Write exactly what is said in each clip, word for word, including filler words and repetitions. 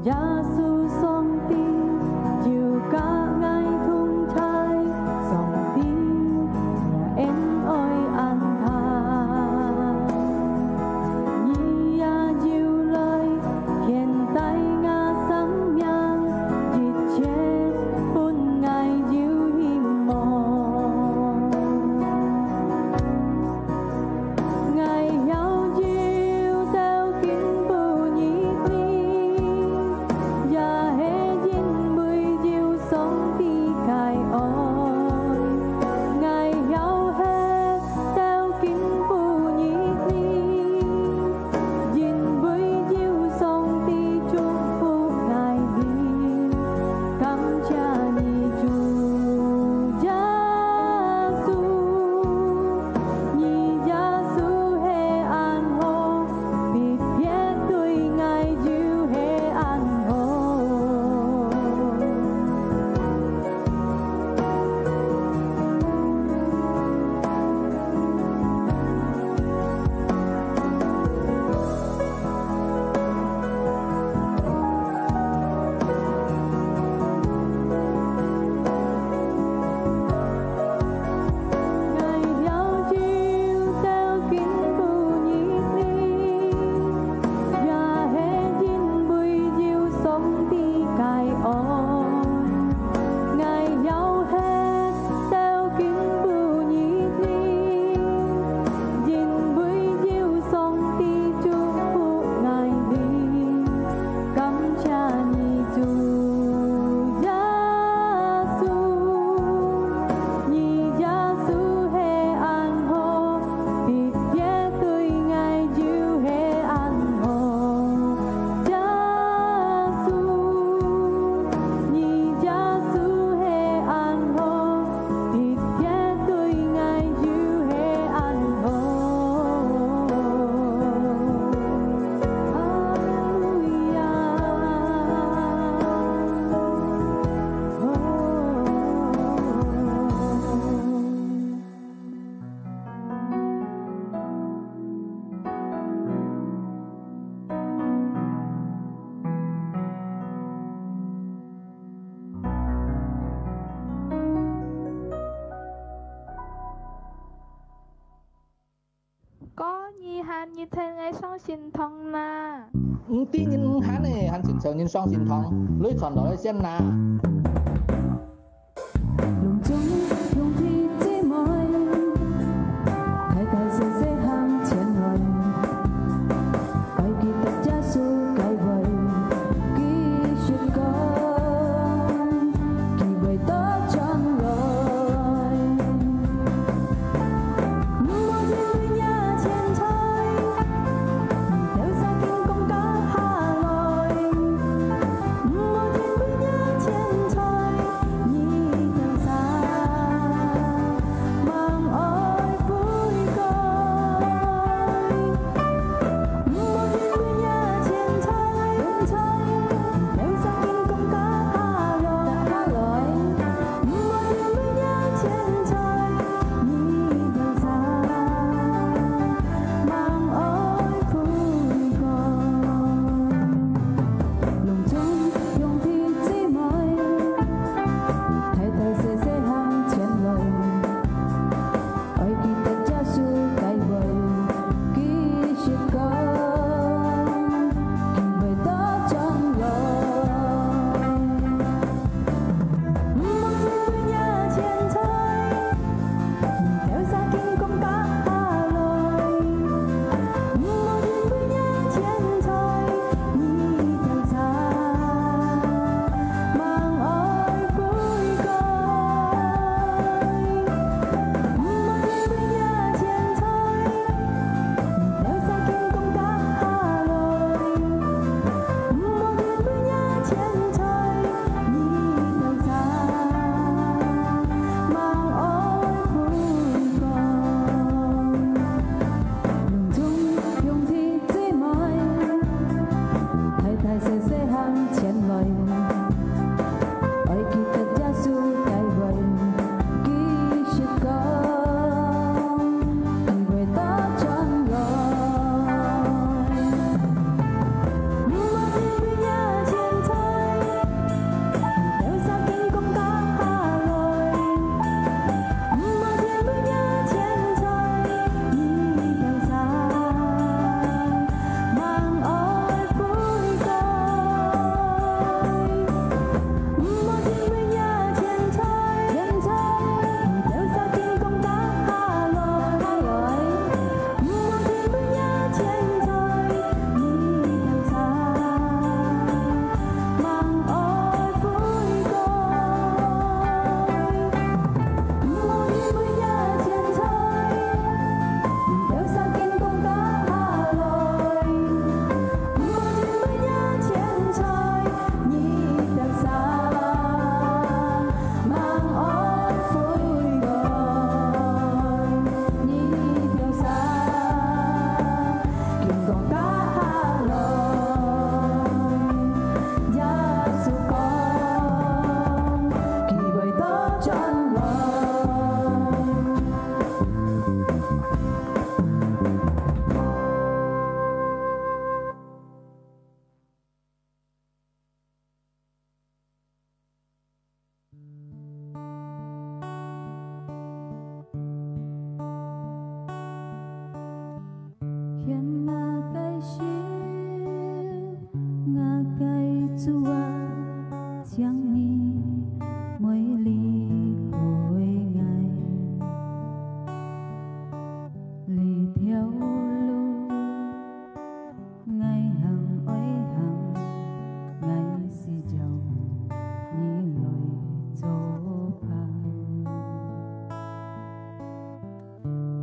耶穌上帝，有佮𠊎同在，上帝，若恩愛恁大。你也有來，牽帶𠊎生命，一切分𠊎有希望。 𠊎曉有兜經步入你，也係因為有上帝个愛。𠊎曉歇兜經步入你，因為有上帝祝福𠊎哩。感謝你，主耶穌。 你耶穌係恁好，特別對𠊎又係恁好。 𠊎曉有兜經步入你，也係因為有上帝个愛。𠊎曉歇兜經步入你，因為有上帝祝福𠊎哩。 感謝你，主耶穌，你耶穌係恁好，特別對𠊎又係恁好。耶穌，你耶穌係恁好， 特別對𠊎又係恁好。哈利路亞！哥，你喊日頭愛上聖堂嗎？毋知人毋喊呢，還尋著人上聖堂，來傳道來先啦。 毋好因為若錢財，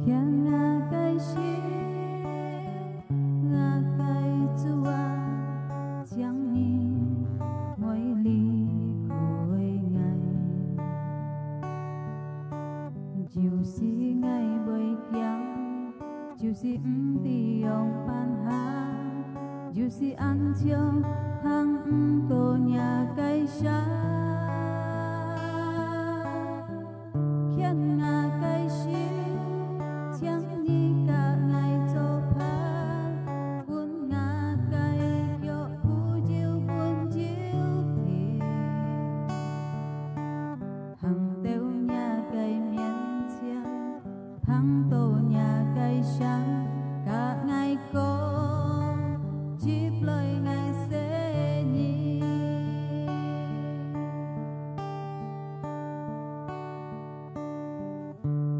牽𠊎个手，𠊎个主啊，請你莫離開𠊎。就是𠊎會驚，就是毋知仰般行，就是恁像行毋到若个城。 牽𠊎个手，請你佮𠊎做伴，分𠊎个腳步有穩有定，行到若个面前，聽到若个聲，佮𠊎講，接來𠊎細人。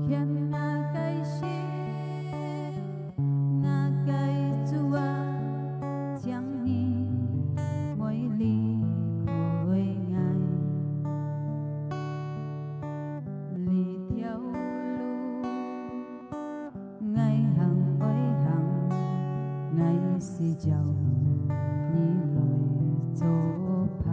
牽𠊎个手，𠊎个主啊，請你莫離開𠊎。這條路，𠊎還愛行，𠊎需要你來做伴。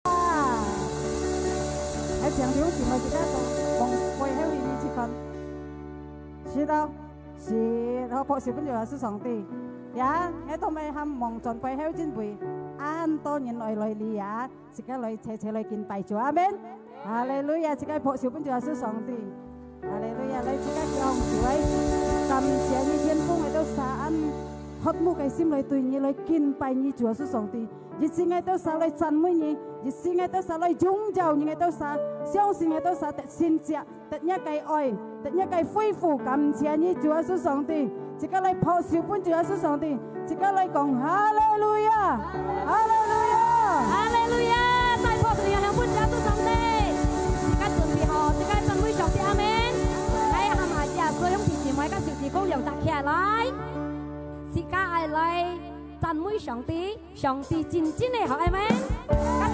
啊，還請弟兄姊妹自家從背後裡面去看。是的，是，好，拍手分主耶穌上帝。呀，𠊎同你喊望轉背後真位，恁多人愛來你啊！ 自家來齊齊來敬拜主，阿門。哈利路亞！自家拍手分主耶穌上帝。哈利路亞！來，自家舉起手來，感謝你，天父，𠊎兜儕恁渴慕个心來對你來敬拜你，主耶穌上帝。一直𠊎兜儕來讚美你，一直𠊎兜儕來榮耀你，𠊎兜儕相信𠊎兜儕得神蹟。 得若个愛，得若个恢復，感謝你，主耶穌上帝。自家來拍手分主耶穌上帝，自家來講哈利路亞，哈利路亞。哈利路亞！再拍手，向分主耶穌上帝。自家準備好，自家讚美上帝，阿門。來，喊下耶穌兄弟姊妹，佮手指公兩隻起來。自家愛來讚美上帝。 上帝真真个好，阿門。佮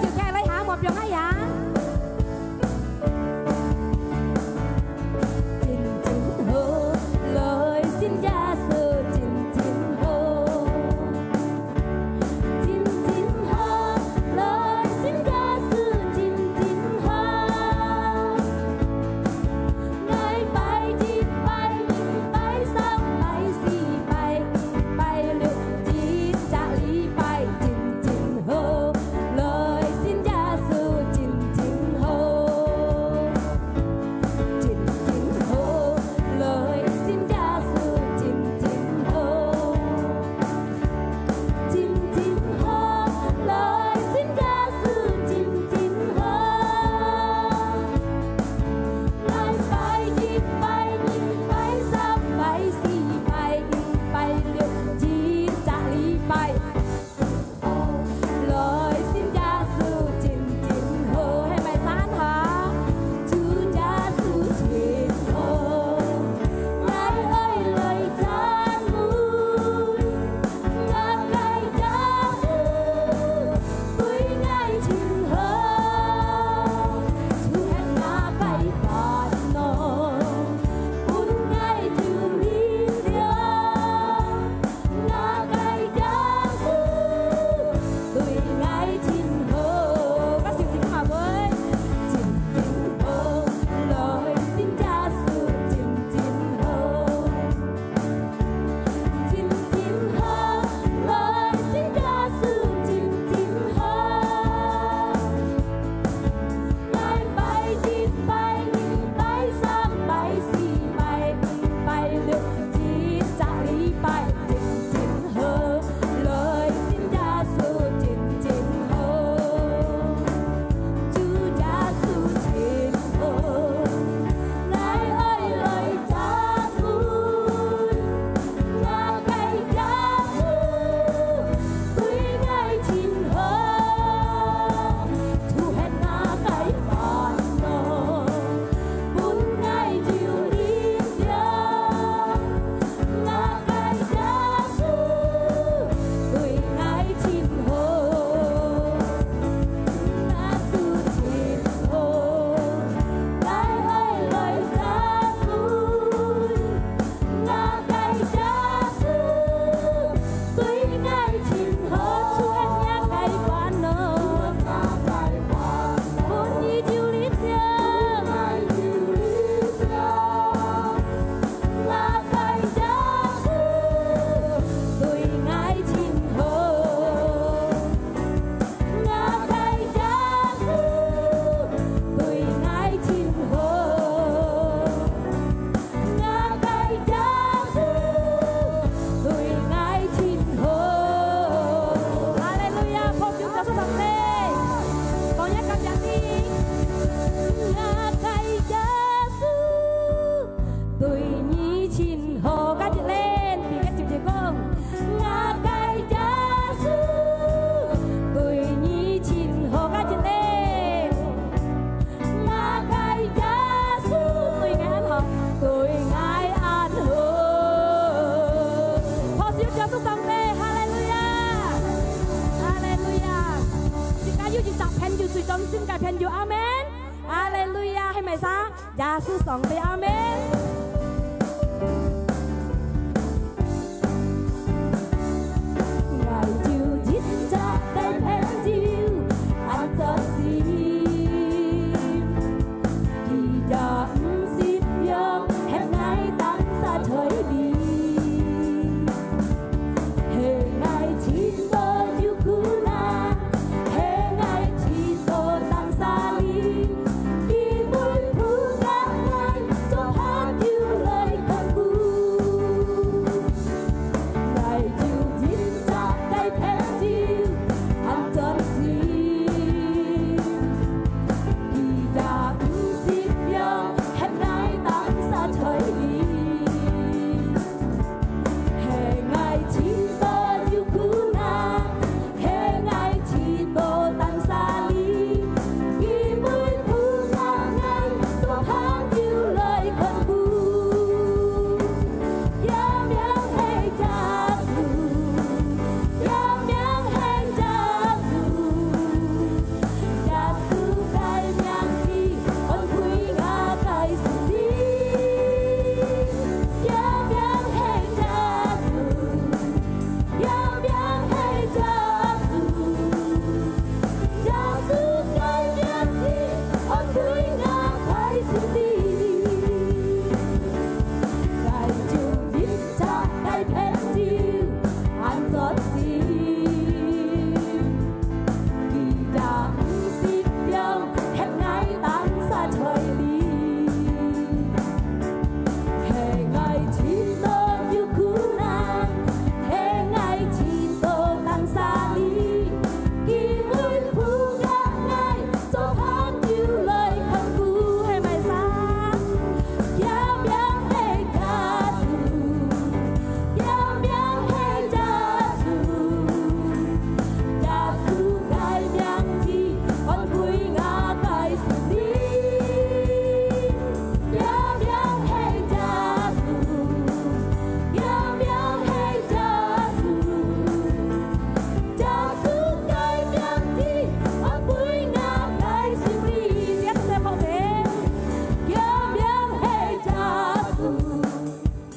信个朋友，阿門。哈利路亞，係毋係啊？耶穌上帝，阿門。𠊎有一隻个朋友，安作心，佢也毋識樣，喊𠊎當煞在你。 係𠊎盡多有苦難，係𠊎盡多當煞你，佢會扶𠊎，做朋友來看顧。𠊎有一隻个朋友，安作心，佢也毋識樣，喊𠊎當煞在你。 係𠊎盡多有苦難，係𠊎盡多當煞你，佢會扶𠊎，做朋友來看顧。佢名係耶穌，佢名係耶穌，耶穌个名字安慰𠊎个心靈。 佢名係耶穌，佢名係耶穌，耶穌个名字安慰𠊎个心靈。𠊎有一隻个朋友，安作心。 佢也毋識樣，喊𠊎當煞在你。係𠊎盡多有苦難，係𠊎盡多當煞你，佢會扶𠊎，做朋友來看顧，係毋係啊？佢名係耶穌，佢名係耶穌。 耶穌个名字安慰𠊎个心靈。佢名係耶穌，佢名係耶穌。耶穌个名字安慰𠊎个心靈。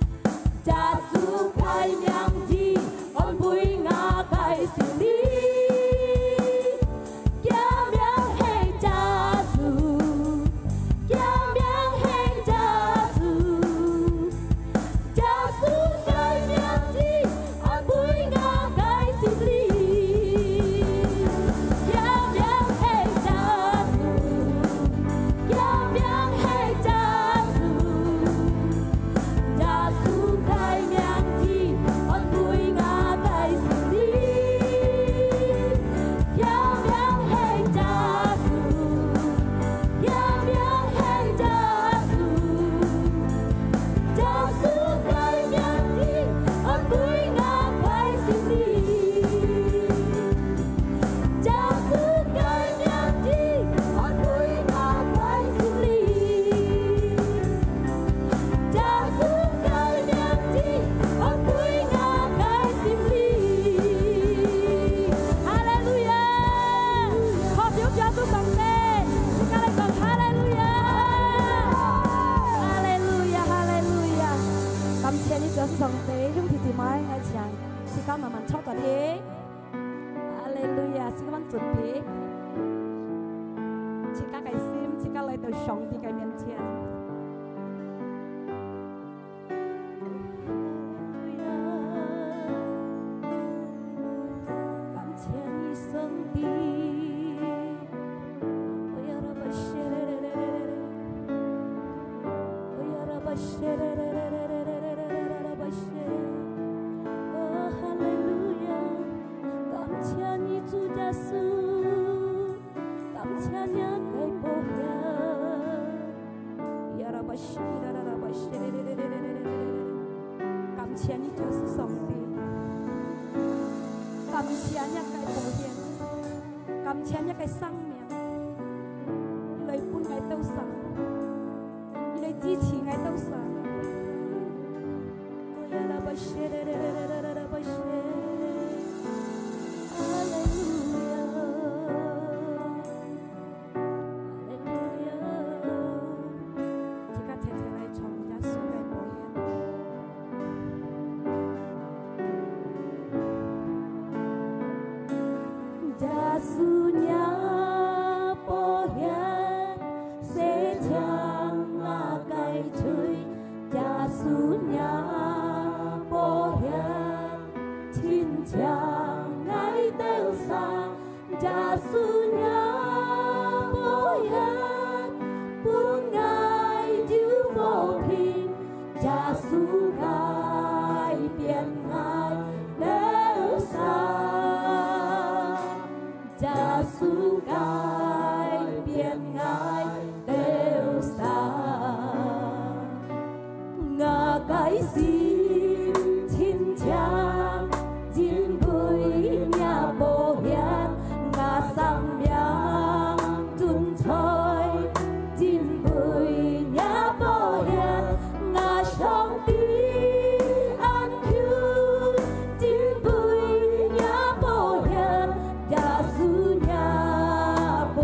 佢名係耶穌，佢名係耶穌。 耶穌个名字安慰𠊎个心靈。佢名係耶穌，佢名係耶穌，耶穌个名字安慰𠊎个心靈。佢名係耶穌，佢名係耶穌。 耶穌个名字安慰𠊎个心靈。佢名係耶穌，佢名係耶穌。耶穌个名字安慰𠊎个心靈。 耶穌个名字安慰𠊎个心靈。耶穌个名字安慰𠊎个心靈。哈利路亞！拍手耶穌上帝，自家來講哈利路亞！哈利路亞，哈利路亞！感謝你，耶穌上帝，兄弟姊妹，𠊎請自家慢慢坐轉去。 哈利路亞！自家準備，自家个心，自家來到上帝个面前。哈利路亞！感謝你，上帝。哦，哈利路亞！ 感謝你，主耶穌，感謝你个寶血。呀啦吧西啦啦啦吧西，感謝你，耶穌上帝，感謝你个寶血，感謝你个生命，你來分𠊎兜生。 你來支持𠊎兜生。耶穌若寶血洗淨𠊎个罪，耶穌若寶血清淨𠊎兜儕，耶穌若寶血分𠊎有和平，耶穌改變𠊎兜儕。 耶穌改變𠊎兜儕。𠊎个心清淨，因為若寶血，𠊎生命存在。 因為若寶血，𠊎上帝恁近，因為若寶血，耶穌若寶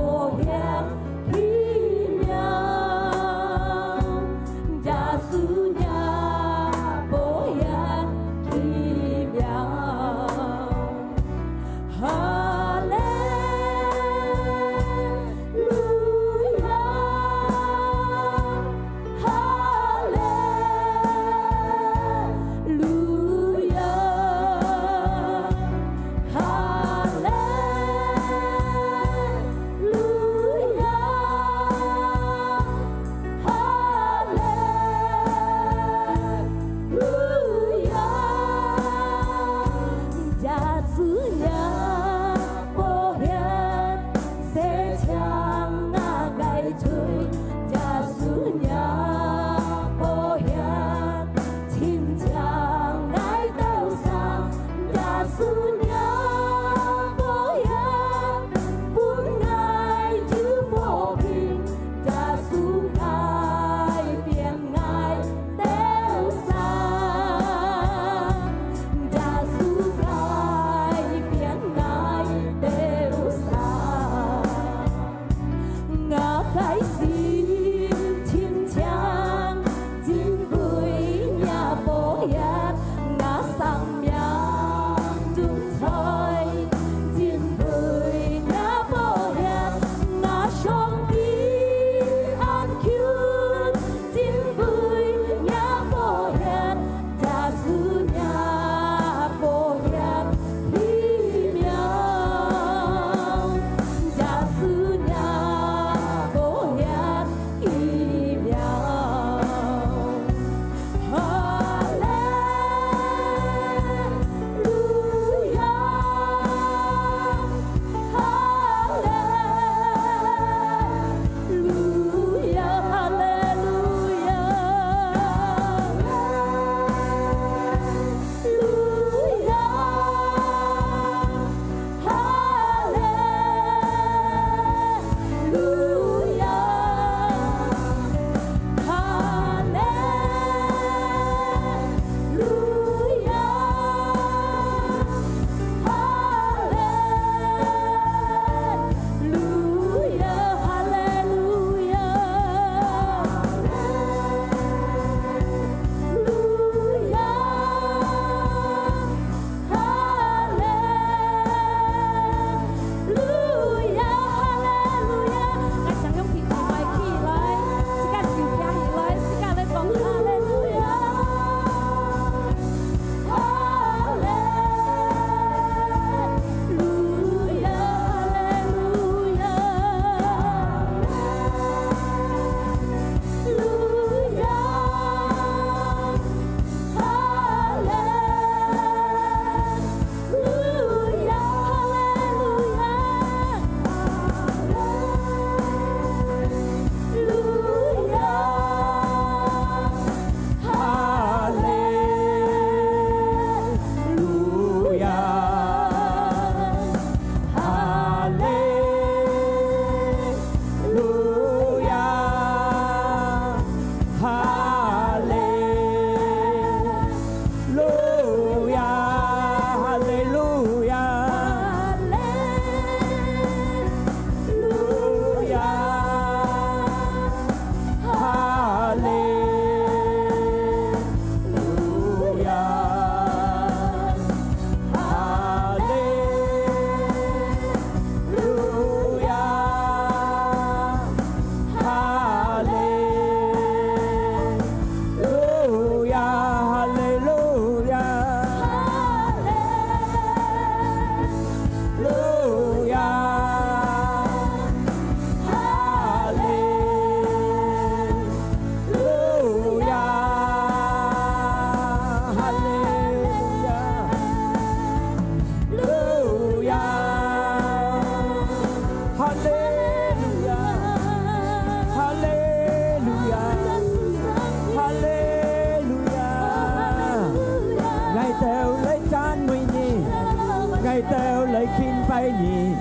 敬拜你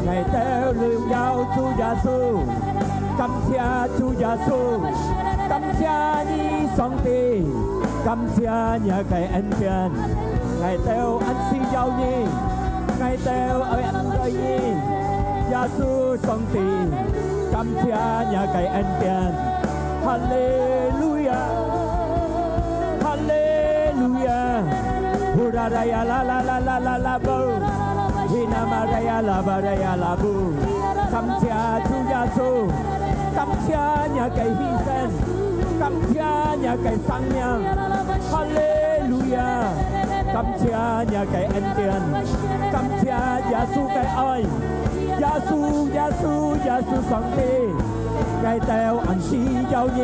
，𠊎兜榮耀主耶穌，感謝主耶穌，感謝你上帝，感謝若个恩典，𠊎兜恁需要你，𠊎兜愛恁愛你，耶穌上帝，感謝若个恩典，哈利路亞。 哈利路亞！呼啦啦呀啦啦啦啦啦啦布，希那玛啦呀啦巴啦呀啦布。感謝主耶穌，感謝若个犧牲，感謝若个生命。哈利路亞！感謝若个恩典，感謝耶穌个愛，耶穌，耶穌，耶穌上帝。 𠊎兜恁需要你，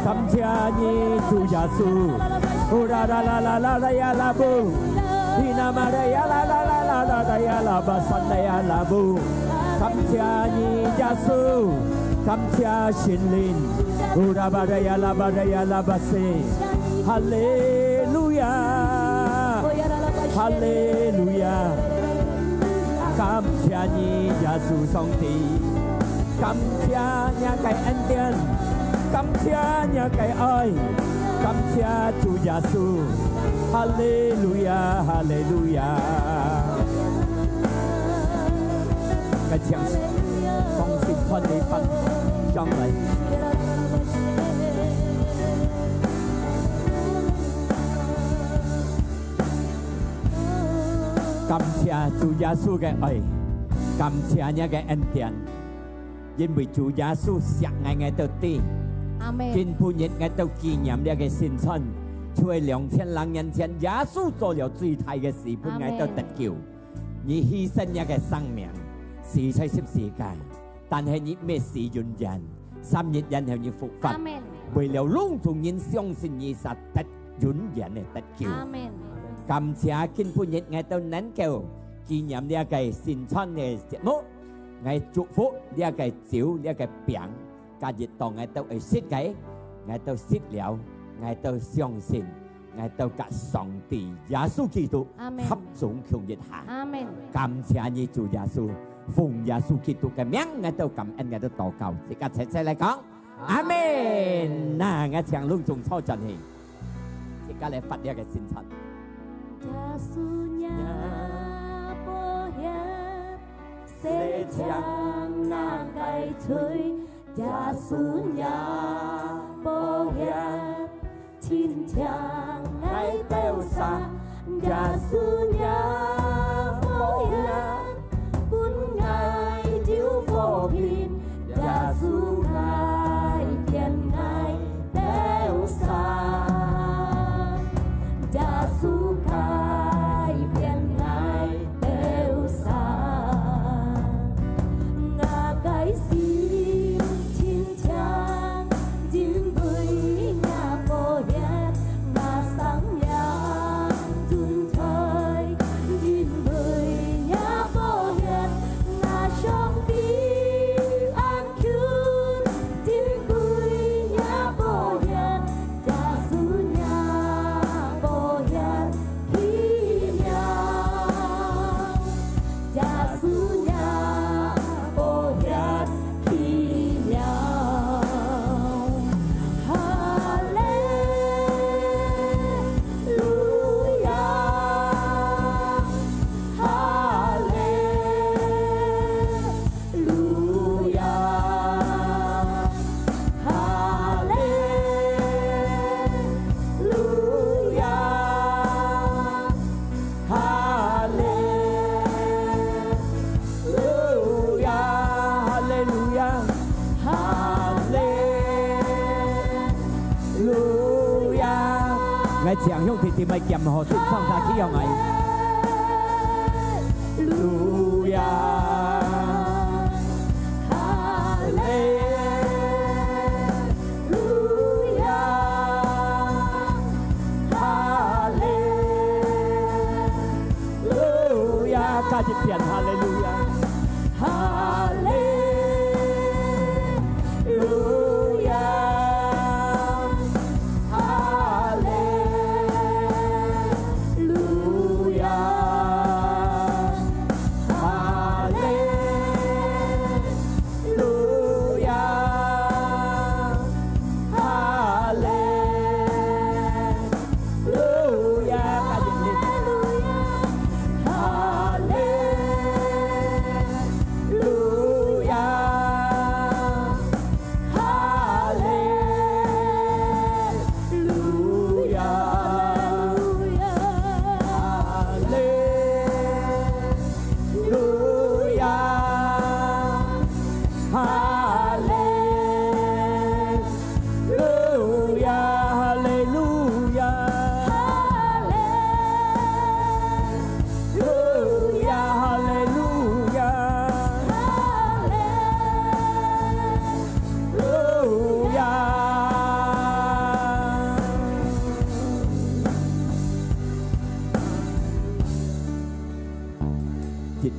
感謝你，主耶穌。呼啦啦啦啦啦啦呀啦布，希那瑪啦呀啦啦啦啦啦啦呀啦巴山啦呀啦布，感謝你，耶穌，感謝聖靈。呼啦巴啦呀啦巴啦呀啦巴西，哈利路亞，哈利路亞，感謝你，耶穌上帝。 感謝若个恩典，感謝若个愛，感謝主耶穌。哈利路亞，哈利路亞。𠊎請同心團結放上來。感謝主耶穌个愛，感謝若个恩典。 因為主耶穌惜𠊎，𠊎兜知。阿們。今晡日𠊎兜紀念這个聖餐，就係兩千零年前耶穌做了最大个事，分𠊎兜得救。阿們。你犧牲若个生命，死在十字架，但係你毋係死永遠，三日以後你復活。阿們。為了攏總人相信你，實得永遠个得救。阿們。感謝今晡日𠊎兜能夠紀念這个聖餐个節目。 𠊎祝福這个酒，這个餅，今日當𠊎兜愛食个，𠊎兜食了，𠊎兜相信，𠊎兜佮上帝耶穌基督阿們。合掌共一下。阿們。感謝你，主耶穌，奉耶穌基督个名，𠊎兜感恩，𠊎兜禱告。自家齊齊來講，阿們。那𠊎請攏總坐轉去，自家來發這个聖餐。 洗淨𠊎个罪，耶穌若寶血，清淨𠊎兜儕，耶穌若寶血，分𠊎有和平，耶穌改變𠊎兜儕。 耶穌改變𠊎兜儕，𠊎个心清淨，因為若寶血，𠊎生命存在，因為若寶血，𠊎上帝安 全，因為若寶血，耶穌若寶血奇妙，耶穌若寶血奇妙。哈利路亞，哈利 路亞，哈利路亞，哈利路亞，哈利路亞，哈利路亞。𠊎請兄弟姊妹兼好，先唱下去，讓𠊎。 路亞，哈利路亞，哈利路亞，再一遍，哈利路亞，哈利路亞，哈利路亞。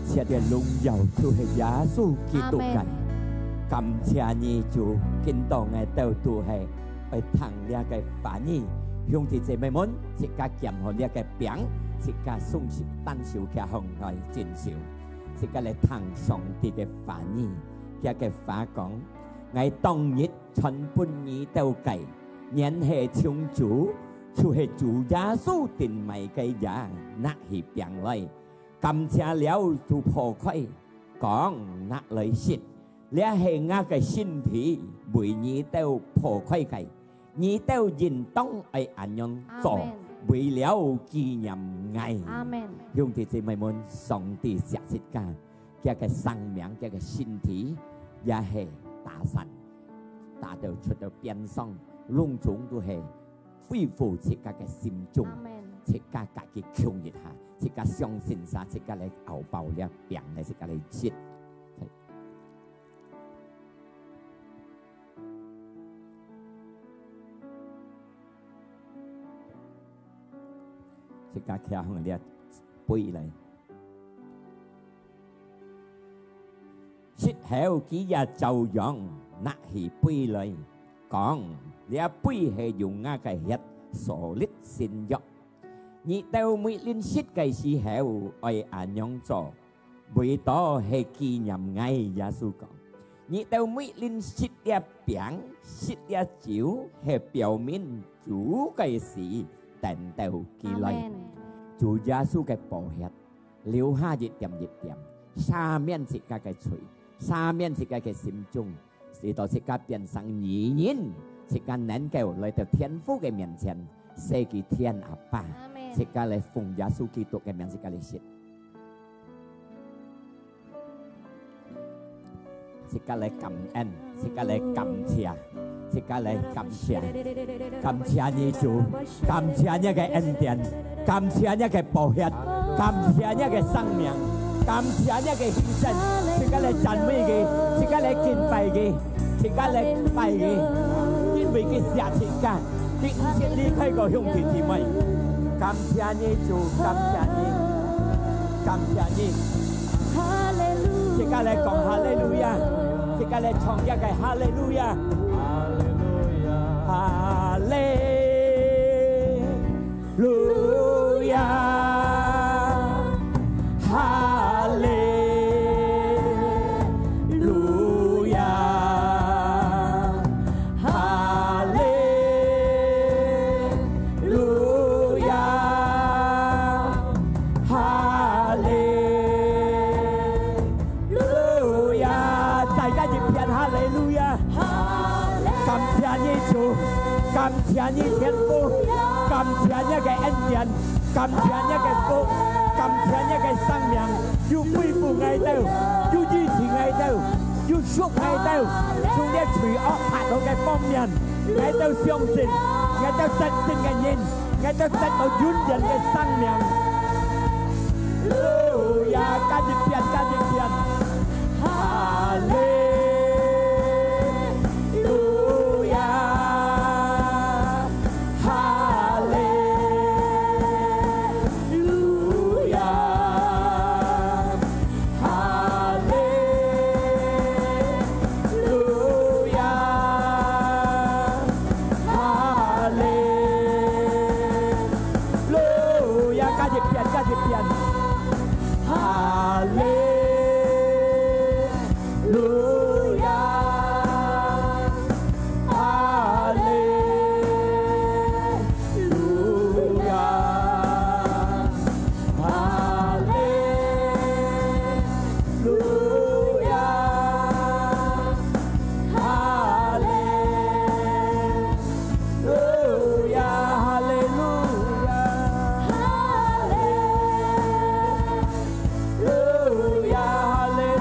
一切个榮耀就係耶穌基督个。阿們。感謝你，主，今到𠊎兜都係愛聽這个話語。兄弟姊妹們，自家撿好這个餅，自家雙手單手擎䟘來正手，自家來聽上帝个話語。厥个話講：𠊎當日傳分你兜个，原係從主，就係主耶穌定賣个也，拿起餅來。 感謝了就擘開，講：「拿來食，這係𠊎个身體，為你兜擘開个，你兜應當愛恁樣做，阿們。為了紀念𠊎。」阿們。兄弟姊妹們，上帝惜自家，厥个生命，厥个身體，也係打散，打到出到鞭傷，攏總都係 恢復自家个心中，阿們。自家家己共一下，自家相信啥，自家來拗包這餅來，自家來食。自家擎䟘這杯來。 食後，佢也照樣拿起杯來，講：「這杯係用𠊎个血所立新約。你兜每輪食个時候，愛恁樣做，為到係紀念𠊎。」耶穌講：「你兜每輪食這餅，食這酒，係表明主个死，等到佢來。」阿們。主耶穌个寶血 流下一點一點，赦免自家个罪，赦免自家个心中，使到自家變成義人，自家能夠來到天父个面前，說佢天阿爸。阿們。自家來奉耶穌基督个名，自家來食。自家來感恩，自家來感謝，自家來感謝。感謝你，主，感謝你个恩典，感謝你个寶血，感謝你个生命，感謝你个犧牲。自家來讚美佢，自家來敬拜佢，自家來拜佢，因為佢惜自家，佢毋識離開過兄弟姊妹。感謝你，主，感謝你，感謝你。 哈利路亞。自家來講哈利路亞，自家來唱一个哈利路亞。哈利路亞，哈利路亞，哈利路亞。 哈利路亞！再加一遍哈利路亞！哈利！感謝你，主，感謝你，天父，感謝你个恩典，感謝你个福，感謝你个生命，又恢復𠊎兜，又醫治𠊎兜，又贖𠊎兜，從這罪惡法老个方面。 𠊎兜相信，𠊎兜得勝个人，𠊎兜得到永遠个生命。路亞，加一遍，加一遍。哈利路亞，哈利路亞。 哈利路亞，哈利路亞，加一遍，加一遍。哈利路亞，哈利 路亞，哈利路亞，哈利路亞，哈利路亞，哈利 路亞，哈利路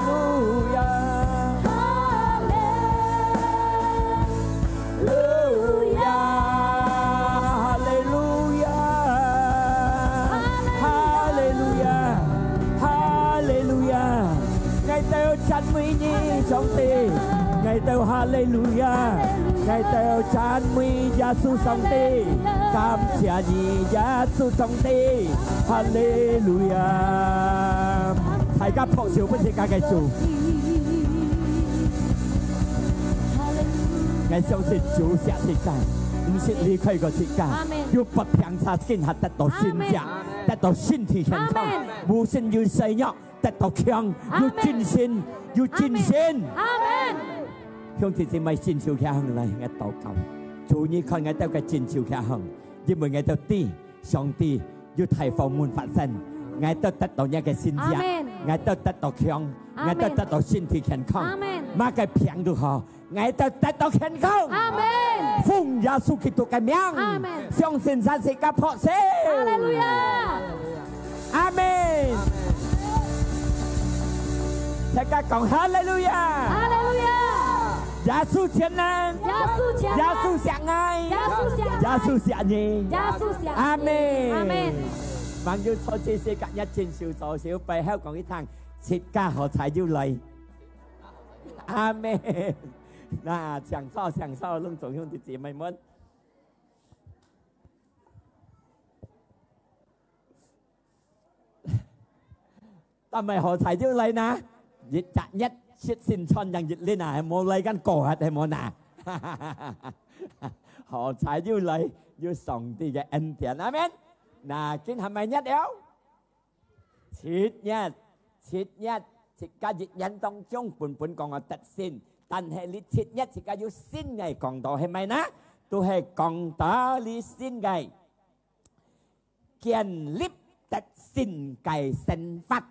亞，哈利路亞，哈利路亞，哈利路亞，哈利路亞。𠊎兜讚美你，上帝，𠊎兜哈利路亞，𠊎兜讚美耶穌上帝，感謝你，耶穌上帝，哈利路亞。大家拍手分自家个主。𠊎相信主惜自家，毋識離開過自家，阿們。有發病者今下得到神蹟，阿們。得到身體健康，阿們。無信有細弱，得到強，有精神，阿們。有精神。阿們。兄弟姊妹，伸手擎䟘來，𠊎禱告。主，你看𠊎兜个伸手擎䟘，因為𠊎兜知 上帝有大方門發生，𠊎兜得到若个神蹟，阿們。𠊎兜得到強，阿們。𠊎兜得到身體健康，阿們。麼个病都好，𠊎兜得到健康。阿們。奉耶穌基督个名，阿們。相信神自家拍手。哈利路亞。阿們。大家講哈利路亞。哈利路亞。 耶穌全能，耶穌全能，耶穌惜𠊎，耶穌惜𠊎，耶穌惜你，耶穌惜你。阿們。阿們。還有坐在世界一伸手左手背後講一聲，自家好彩又來。阿們。那請坐，請坐，攏總兄弟姊妹們。 但係好彩就來吶，一隻月食新餐樣一輪啊，係無來間過客，係無吶？好彩就來，有上帝个恩典，阿們。那今下麼月了？七月，七月，自家一年當中本本講个得勝，但係你七月自家有新个講道，係無吶？都係講道你新个。 建立得勝个生活。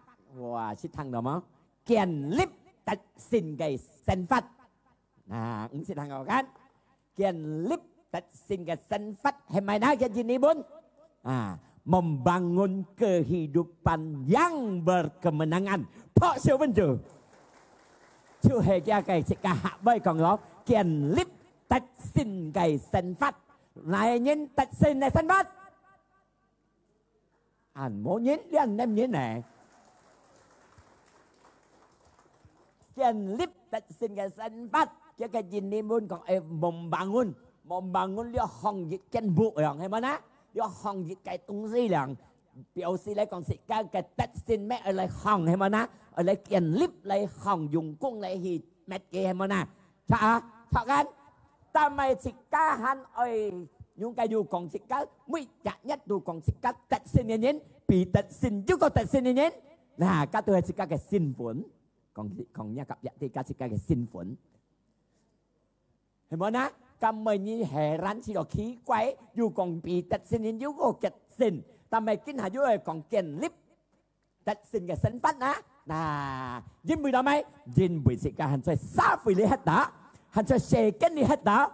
哇，識聽到無？建立得勝个生活。啊，毋識聽到kan？建立得勝个生活，係麼个个印尼文？啊，membangun kehidupan yang berkemenangan。拍手分主。就係這个自家客話講咯，建立得勝个生活。哪个人得勝个生活？ 恁無人，這恁難人呢？建立得勝个生活，這个印尼文講，哎，membangun，membangun這項一間屋樣，係無吶？這項一個東西樣，表示來講，自家个得勝乜愛來項，係無吶？愛來建立來項，用功來去搣佢，係無吶？ 著啊，著kan？但係自家還愛，應該有講自家，每隻日都講自家得勝个人，比得勝又過得勝个人。那，該都係自家个身份。講，講若隔壁自家，自家个身份。係無吶？該每日heran就奇怪，又講比得勝个人又過得勝，但係今下又愛講建立 得勝个生活啊。那，因為做麼个？因為自家還在社會裡歇到，還在世間裡歇到，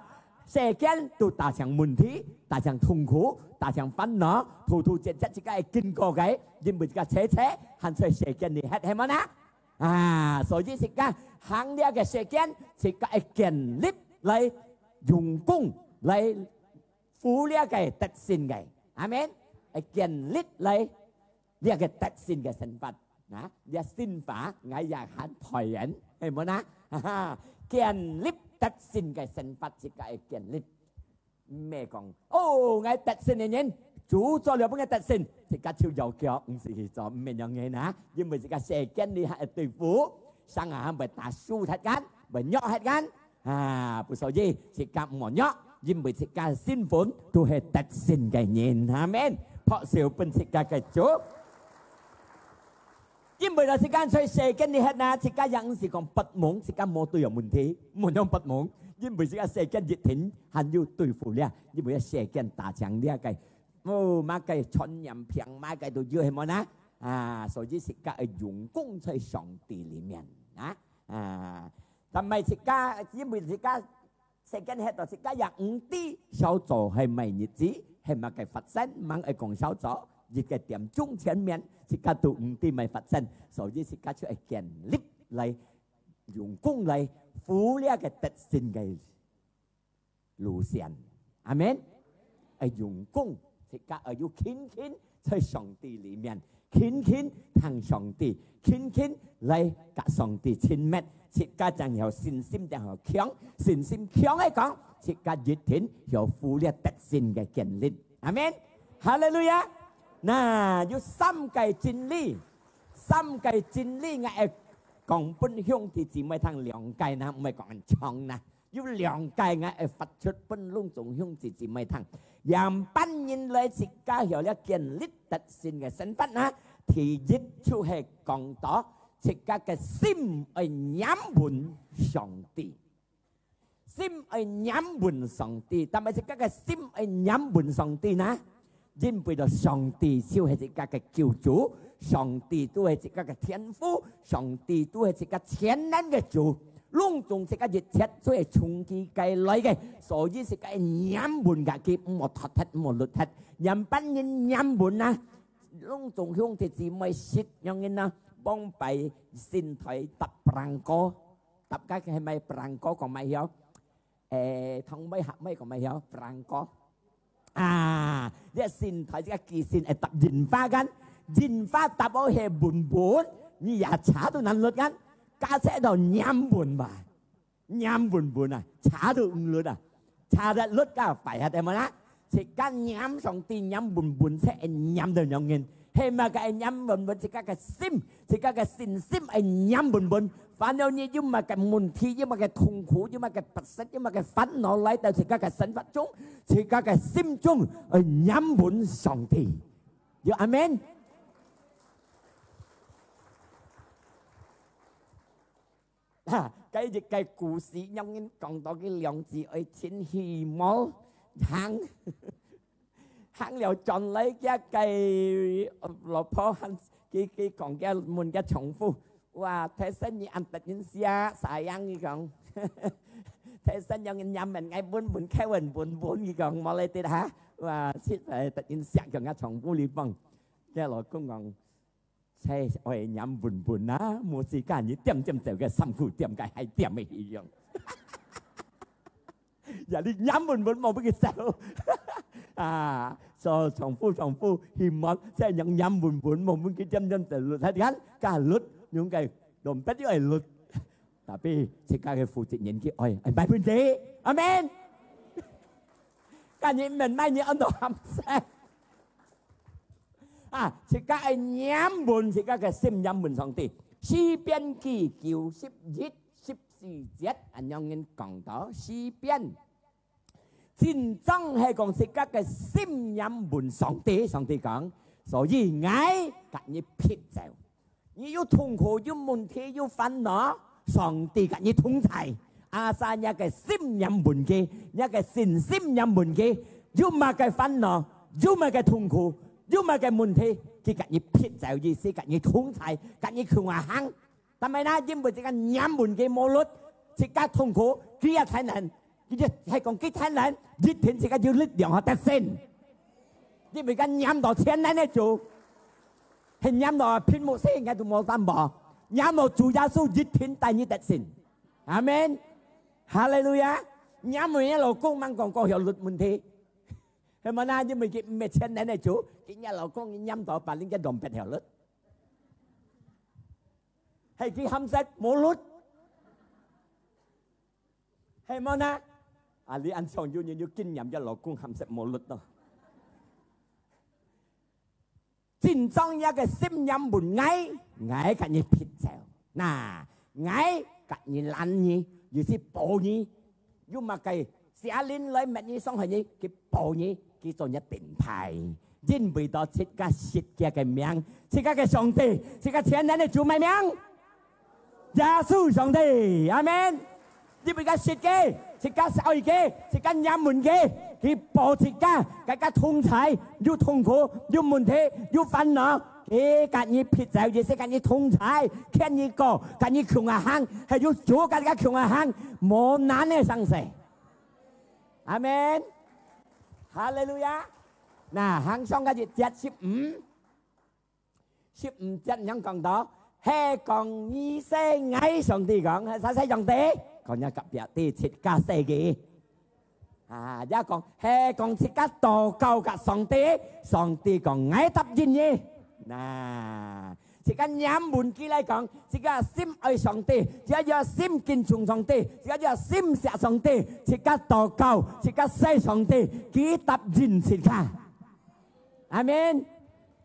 世間都大場問題，大場痛苦，大場煩惱，突突折折自家會經過个，因為自家切切還在世間裡歇，係無吶？啊，所以自家行這个世間，自家會建立來用功來扶這个得勝个，阿們。會建立來 這个得勝个生活，啊，這生活，𠊎也還代言，係無吶？哈哈，建立得勝个生活，自家愛建立。毋係講，哦，𠊎得勝个人，主做了分𠊎得勝，自家就有腳，毋使去做，毋係恁樣个吶。因為自家世間裡還愛對付，生啊還會打輸忒kan，會弱忒kan， 啊，不所以，自家毋好弱，因為自家个身份都係得勝个人。阿們。拍手分自家个主。因為到自家在世間裡歇啊，自家也毋係講發夢，自家無都有問題，無樣發夢，因為自家世間一定還有對付了，因為世間打仗了个，哦，麼个傳染病，麼个都有，係無吶？啊，所以自家愛用功在上帝裡面啊，啊。 但係自家，因為自家世間歇到自家也毋知小組係麼日子，係麼个發生，吂愛講小組，一個點鐘前面，自家都毋知麼發生，所以自家就愛建立來，用功來扶這个得勝个路線。阿們。愛用功，自家愛有勤勤在上帝裡面， 勤勤聽上帝，勤勤來佮上帝親密，自家正有信心，正有強，信心強个講，自家一定有富足得勝个經歷。阿們。哈利路亞。那有三個真理，三个真理，𠊎愛講分兄弟姊妹聽，兩个啦，毋係講恁長啦。有兩个𠊎愛發出分攏總兄弟姊妹聽。仰般人來自家曉了建立得勝个生活呢？第一就係講到自家个心愛黏穩上帝。 心愛黏穩上帝，但係自家个心愛黏穩上帝呢？因為到上帝就係自家个救主，上帝都係自家个天父，上帝都係自家全能个主，攏總自家一切都係從佢該來个，所以自家愛黏穩佢，毋好脫忒，毋好㪐忒。仰般人黏穩啊？攏總兄弟姊妹識仰般啊？往擺神台搭perangko， 搭个係麼个perangko講麼个曉？誒，同尾合尾講麼个曉？Perangko。啊，這神台這个機身會搭印花kan，印花搭好係穩穩，你也車都難㪐kan，加上到黏穩吧，黏穩穩啊，車都毋㪐啊，車得㪐个壞忒，對無啦？ 自家黏上帝黏穩穩，就會黏到仰形。係麼个愛黏穩穩？自家个心，自家个信心愛黏穩穩。煩惱你有麼个問題，有麼个痛苦，有麼个不適，有麼个煩惱來到自家个生活中，自家个心中愛黏穩上帝。有阿門？ 哈，該一个故事，仰形講到佢兩姊妹愛盡希望，行，行了轉來，佢个老婆還，佢，佢講，佢問佢丈夫：「哇，大神你恁得人惜，sayang」，佢講。「大神仰形黏穩𠊎穩穩，扣穩穩穩」，佢講，無來得哈。哇，實在得人惜，講佢丈夫哩講。佢老公講： 「就愛黏穩穩啊，無自家你恬恬走个衫褲店个鞋店个一樣。」也你黏穩穩無分佢走。啊，所以丈夫丈夫希望就係黏黏穩穩，無分佢恬恬走路，你看，該律，用个dompet又愛律。Tapi自家个負責任佢愛，愛買分佢。阿門。該你問買你安到喊聲。 啊，自家愛黏穩自家个心，黏穩上帝。詩篇記九十一十四節，恁樣人講到詩篇，真正係講自家个心黏穩上帝，上帝講，所以𠊎甲你撇走。 你有痛苦，有問題，有煩惱，上帝甲你同在。Asal你个心黏穩佢，你个信心黏穩佢，有麼个煩惱，有麼个痛苦，有麼个問題，佢甲你撇走，意思甲你同在，甲你共下行。Tapi呢，因為自家黏穩佢無律，自家痛苦，佢也太難，佢就係講佢太難，一定自家有力量好得勝。 你毋好講黏到全能个主，係黏到屏幕細个都無擔保，黏到主耶穌一定帶你得勝。阿門。哈利路亞。黏到你老公吂講過曉律問題，係無呢？因為佢毋係全能个主，佢若老公佢黏到把人家dompet曉律，係佢喊食無律。 係無呢？啊，你恁樣有人有經驗，个老公喊食無律咯。真正一个心黏穩𠊎，𠊎甲你撇走。那，𠊎甲你攔你，意思保你。有麼个邪靈來搣你、傷害你，佢保你，佢做你盾牌。因為到自家識佢个名，自家个上帝，自家全能个主麼名？ 耶穌上帝，阿門。你自家識佢，自家愛佢，自家黏穩佢，佢保自家，甲自家同在，有痛苦，有問題，有煩惱，佢甲你撇走，也係甲你同在，牽你過，甲你共下行，還有主甲自家共下行，無難个上帝。阿門。哈利路亞。那，行上个一節十五。 十五節仰講到，係講你細𠊎，上帝講，係細細上帝，講若隔壁知自家細个。啊，也講，係講自家禱告甲上帝，上帝講，𠊎答應你。那，自家黏穩佢來講，自家心愛上帝，自家有心敬重上帝，自家有心惜上帝，自家禱告，自家細上帝，佢答應自家。 阿門。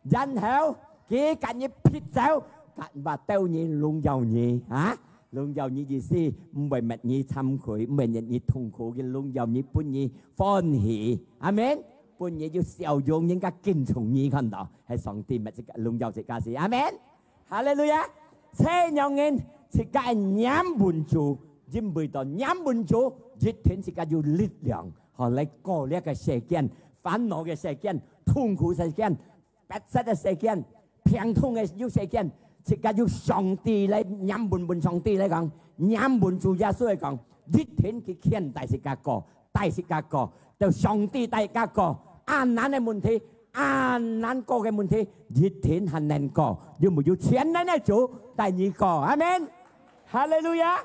然後，佢甲你撇走，甲話鬥你，榮耀你啊！榮耀你意思，毋會滅你慚愧，毋會滅你痛苦，佢榮耀你，分你歡喜。阿門。分你有笑容，人家敬重你，看到，係上帝滅自家，榮耀自家事。阿門。哈利路亞！這樣人自家愛黏穩主，因為到黏穩主，一定自家有力量，好來過這个世間，煩惱个世間，痛苦世間，逼迫个世間，病痛个有世間，自家有上帝來黏穩穩上帝來講，黏穩主耶穌來講，一定佢牽帶自家過，帶自家過，到上帝帶自家過，恁難个問題，恁難過个問題，一定還能過，因為有全能个主帶你過。阿門。哈利路亞。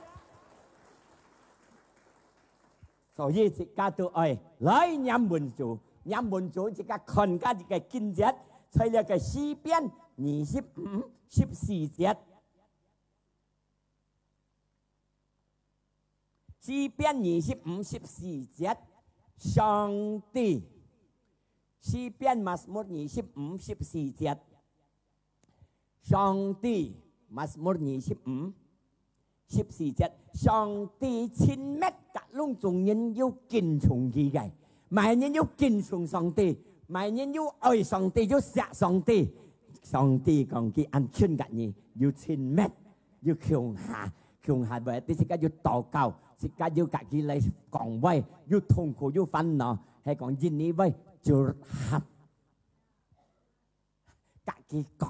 所以自家都愛來黏穩主，黏穩主，自家看自家个經節，在這个詩篇二十五十四節。詩篇二十五十四節，上帝，詩篇Mazmur二十五十四節，上帝，Mazmur二十五十四節，上帝親密甲攏總人有敬重佢个，麼人有敬重上帝，麼人有愛上帝，有惜上帝，上帝講佢恁親甲你，有親密。 有共下，共下會，你自家有禱告，自家有甲佢來講話，有痛苦，有煩惱，係講印尼話curhat。甲佢講，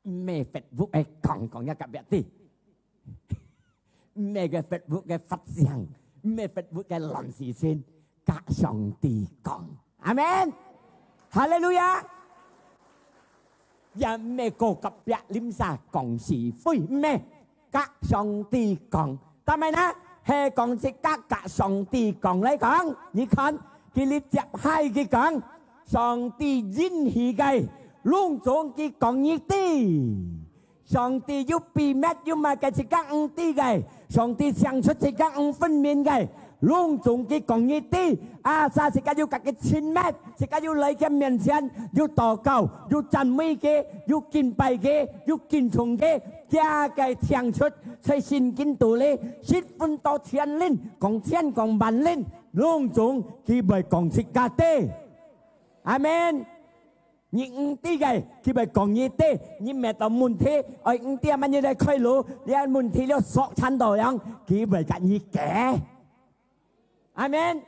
毋係Facebook个講，講一个別个，毋係个Facebook个發聲，毋係Facebook个亂事情，甲上帝講。 阿門。哈利路亞。也毋係過隔壁鄰舍講是非，毋係，甲上帝講。但係呢，係講自家甲上帝講來講，你看，佢哩接下佢講，上帝應許个，攏總佢講你知。 上帝有秘密，有麼个自家毋知个，上帝清楚自家毋分明个，攏總佢講你知。啊，啥自家有甲佢親密，自家有來佢面前，有禱告，有讚美佢，有敬拜佢，有敬重佢，佢个清楚在聖經肚裡，十分到千輪，講千講萬輪，攏總佢會講自家知。阿門。 你毋知个，佢會講你知；你面對問題，愛毋知麼人來開路，這問題了索纏到樣，佢會甲你解。阿門。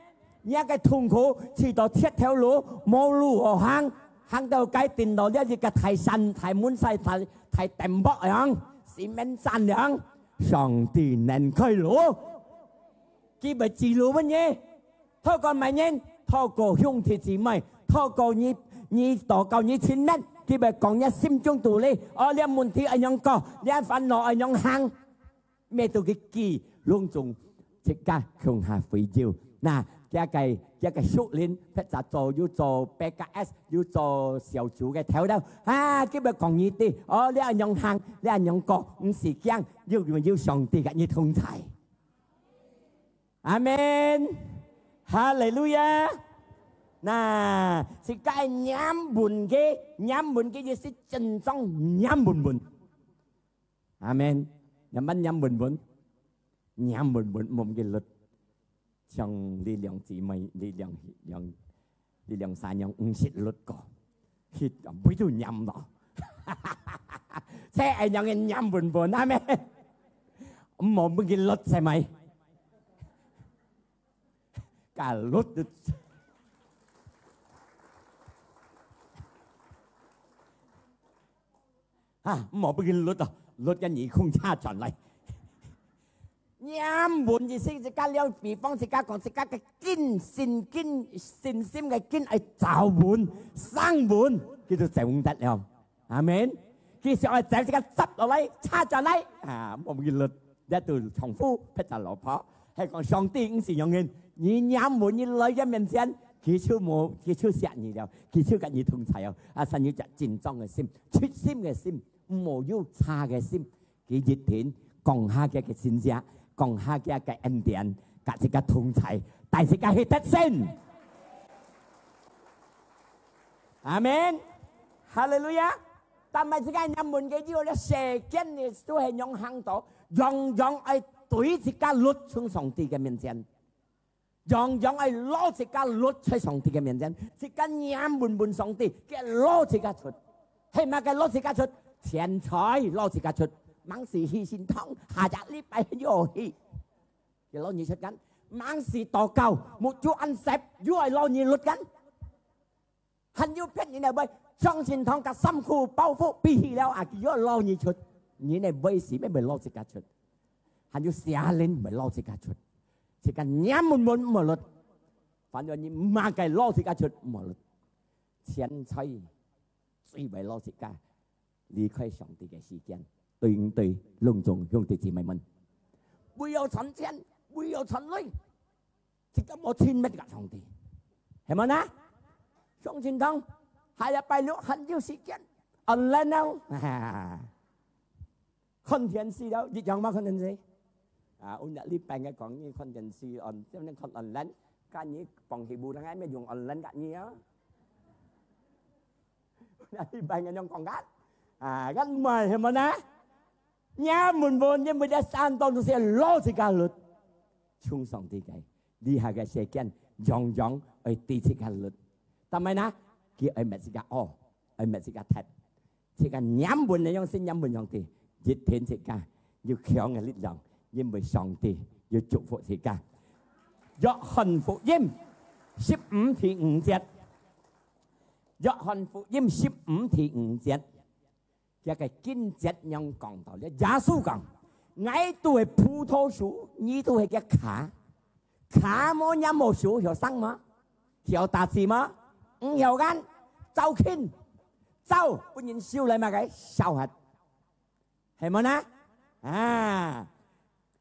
你个痛苦，試到絕頭路，無路好行，行到該頂到了一个大山、大門山、大、大嶝壆樣，四面山樣，上帝能開路。 佢會指路分你。透過麼人？透過兄弟姊妹，透過你，你禱告你親人，佢會講你心中肚裡，哦，這問題愛仰過，這煩惱愛仰行，乜都佢記，攏總自家共下回應。那，佢个，佢个屬靈，或者做，有做P K S，有做小組个頭頭，啊，佢會講你知，哦，這愛仰行，這愛仰過，毋使驚，有，有上帝甲你同在。 阿門。哈利路亞。那，自家黏穩佢，黏穩佢意思真正黏穩穩。阿門。仰般黏穩穩？黏穩穩，毋好佢律。像你兩姊妹，你兩，兩，你兩三樣毋識律過，去，啊，背都黏咯。這愛仰个黏穩穩，阿門。毋好分佢律，係咪？ 甲律。啊，毋好分佢律啊，律个耳空插轉來。黏穩意思，自家了，比方自家講，自家个根，信根，信心个根愛抓穩、生穩，佢就走得了。 阿門。佢想愛走，自家執落來，插轉來。啊，毋好佢律，這都丈夫，或者老婆，係講上帝毋係仰人，你黏穩，你來佢面前，佢就無，佢就惜你了，佢就甲你同在哦。啊，所以有隻緊張个心，出心个心，毋好有差个心。佢一定降下佢个神蹟，降下佢个恩典，甲自家同在，帶自家去得勝。阿門。哈利路亞。但係自家黏穩个以後咧，世間呢都係仰行到，樣樣愛對自家律從上帝个面前，樣樣愛攞自家律在上帝个面前，自家黏穩穩上帝，佢攞自家出。係麼个攞自家出？錢財攞自家出，吂時去聖堂，下隻禮拜又去，佢攞你出間，吂時禱告，目珠恁澀，又愛攞你律間。 還有別人來會，上聖堂甲衫褲包袱比起了啊，佢又老你出，你呢會死咩會老自家出，還有邪靈會老自家出，自家黏穩穩無律，反正你麼个老自家出無律，錢財最會老自家離開上帝个時間，對毋對？攏總兄弟姊妹們，為了賺錢，為了賺鐳， 自家無親密甲上帝，係無呢？上聖堂，下禮拜六還有時間，online了，看電視了，一樣嘛看電視。啊，有日禮拜个講你看電視，on，點樣看online，看你放戲舞，等下咩用online甲你啊？ 你拜人樣講个，啊，kan毋係，係無呢？你問問，你問一山當中係老自家律，從上帝个，這下个世間，樣樣愛對自家律。但係呢，佢愛搣自家哦，愛搣自家踢，自家黏穩个樣式黏穩上帝，一定自家有強个力量，因為上帝有祝福自家。約翰福音十五第五節。 約翰福音十五第五節，這个經節樣講到咧，耶穌講：「𠊎就係葡萄樹，你就係个椏。椏無黏無樹，曉生無？曉打子無？毋曉恁，走近，走，分人收來麼个？燒忒。」 係無呢？啊，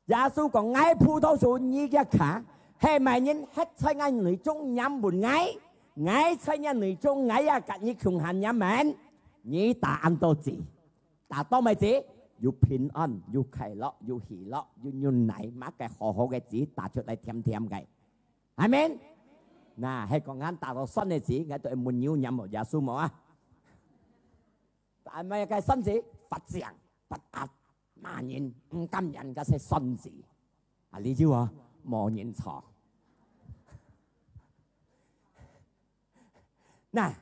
耶穌講：「𠊎葡萄樹，你个椏，係麼人歇在𠊎內中黏穩𠊎，𠊎在你內中，𠊎也甲你共下黏穩。你打恁多子，打到麼个子？有平安，有快樂，有喜樂，有牛奶，麼个好好个子打出來甜甜个。」阿門。那，係講𠊎打到酸个子，𠊎都會問你黏無耶穌無啊？ 但係个酸子發癢、發閼、罵人、毋甘願，該係酸子。啊，你就啊，無人坐。那，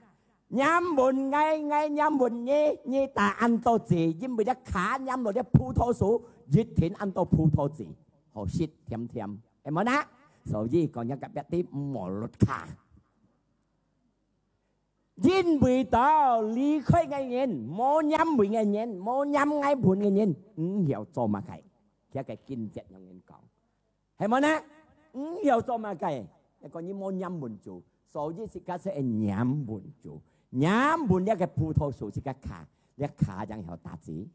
黏穩𠊎，𠊎黏穩你，你打恁多子，因為這椏黏落這葡萄樹，一定恁多葡萄子，好食甜甜，係無呢？所以講，你隔壁个無律椏。 因為到離開个人，無黏穩个人，無黏𠊎穩个人，毋曉做麼个。這个經節樣人講，係無呢？毋曉做麼个，一個人無黏穩主，所以自家係黏穩主，黏穩這个葡萄樹，自家椏，這椏正曉打子。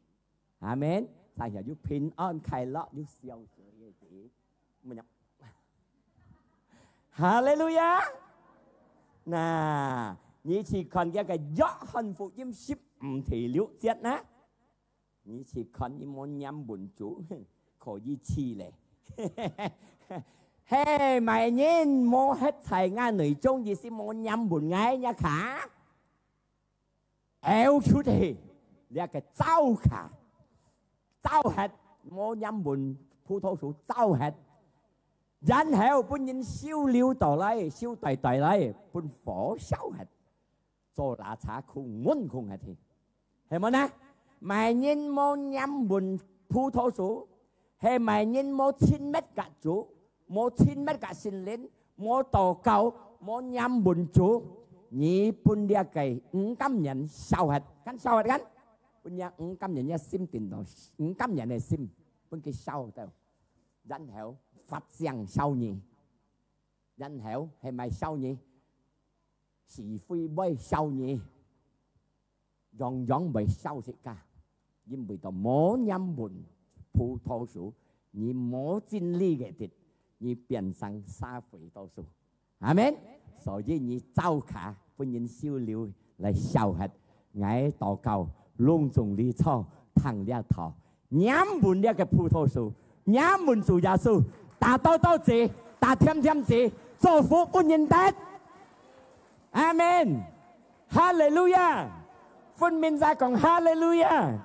阿門。正曉有平安、快樂、有笑容个子。 哈利路亞！那，你去看這个約翰福音十五第六節呢？你去看，你無黏穩主，可以去咧。係麼人無歇在𠊎內中，意思無黏穩𠊎，你看。 漚出去，這个燥椏，燥忒，無黏穩葡萄樹燥忒，然後分人收留到來，收袋袋來，分火燒忒，做垃圾空，搵空忒去，係無呢？麼人無黏穩葡萄樹， 係麼人無親密甲主，無親密甲聖靈，無禱告，無黏穩主，你分這个毋甘願燒忒，敢燒忒敢？分這毋甘願个心定到，毋甘願个心，分佢燒掉，然後發癢燒你，然後係麼燒你？是非會燒你。 樣樣會燒自家，因為到無黏穩葡萄樹，你無真理个地，你變成社會多數。阿門。所以你燥椏，分人收留來燒忒。𠊎禱告，攏總你坐，聽這道， 黏穩這个葡萄樹，黏穩主耶穌，打多多子，打甜甜子，祝福分人得。阿門。哈利路亞。分明儕講哈利路亞！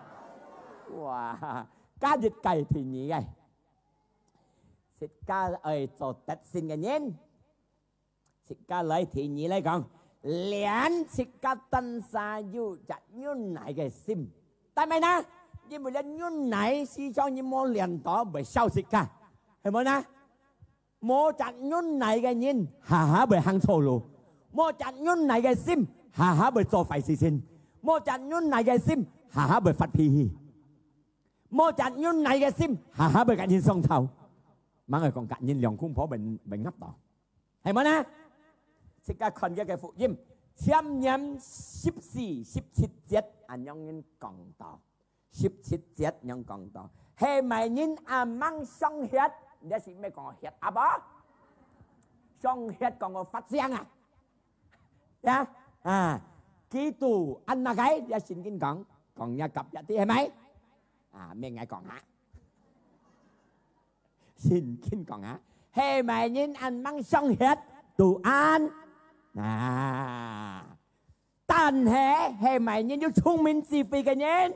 哇，加一个第二个，自家愛做得勝个人，自家來第二來講，練自家單儕有隻忍耐个心。但係呢，因為這忍耐時常你無練到，會消失个，係無呢？ 無隻忍耐个人，下下會行錯路；無隻忍耐个心，下下會做壞事情；無隻忍耐个心，下下會發脾氣；無隻忍耐个心，下下會甲人相吵。吂愛講甲人兩公婆會會壓到，係無呢？自家看這个福音，箴言十四、十七節，恁樣人講到。 十七節樣講到，係麼人恁吂上歇？這係毋係講歇啊無？上歇講个發聲啊？呀，啊，佢都恁麼个？這聖經講，講若隔壁知係無？啊，毋係𠊎講啊。聖經講啊，係麼人恁吂上歇，都恁啊。 但係，係麼人有聰明智慧个人？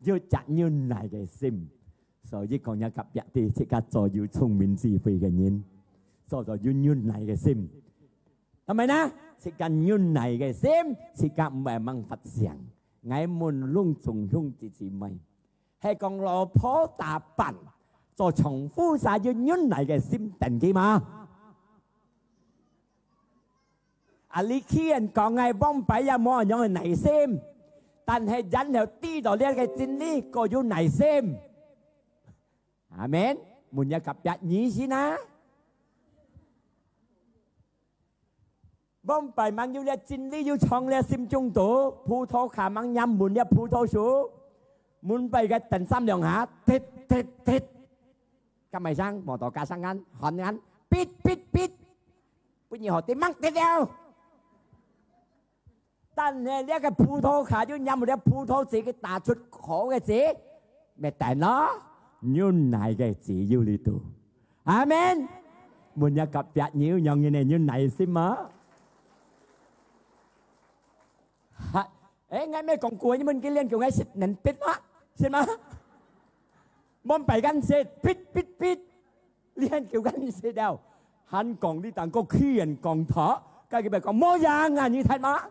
有隻忍耐个心。所以講若隔壁知，自家做有聰明智慧个人，做做有忍耐个心。係無呢？自家忍耐个心，自家毋會吂發聲。𠊎問攏總兄弟姊妹，係講老婆打扮，做丈夫儕有忍耐个心等佢無？ 啊，你既然講𠊎往擺也無恁樣个耐心，但係然後知道這个真理，過有耐心。阿門。問若隔壁，你係哪？往擺吂有這真理，有藏這心中肚，葡萄架吂拈，問這葡萄樹，門擺个等三兩下，踢踢踢。 甲麼聲，摩托車聲眼，喊眼，嗶嗶嗶，分你好地吂得了。但係這个葡萄架就拈毋了葡萄子，佢打出好个子，乜等咯，忍耐个子有裡肚。阿門。問若隔壁，你有恁樣个忍耐心無？哈，誒，𠊎乜講過，你問佢練叫𠊎食能逼嗎？食嗎？往擺間食，逼逼逼。 你還叫緊食了，還講你當个氣人講道，該佢咪講無樣啊，你聽嗎？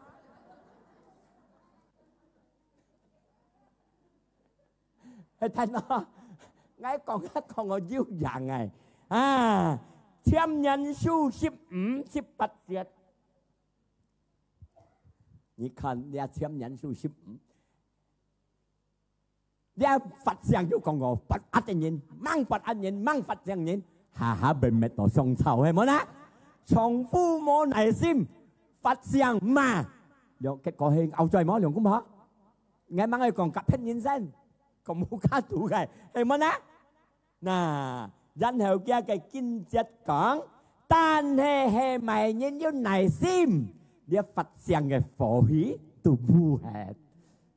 係聽啊，𠊎講啊講哦有樣哎，啊，箴言書十五十八節，你看這箴言書十五。 這發聲就講哦，發閼个人，吂發閼人，吂發聲人，下下會滅到相臭，係無啦？丈夫無耐心，發聲罵，兩，結果係拗嘴無？兩公婆？𠊎吂愛講甲騙人生，講無卡度个，係無啦？ 那，然後佢个經節講，但係係麼人有耐心，這發聲个火氣都無忒，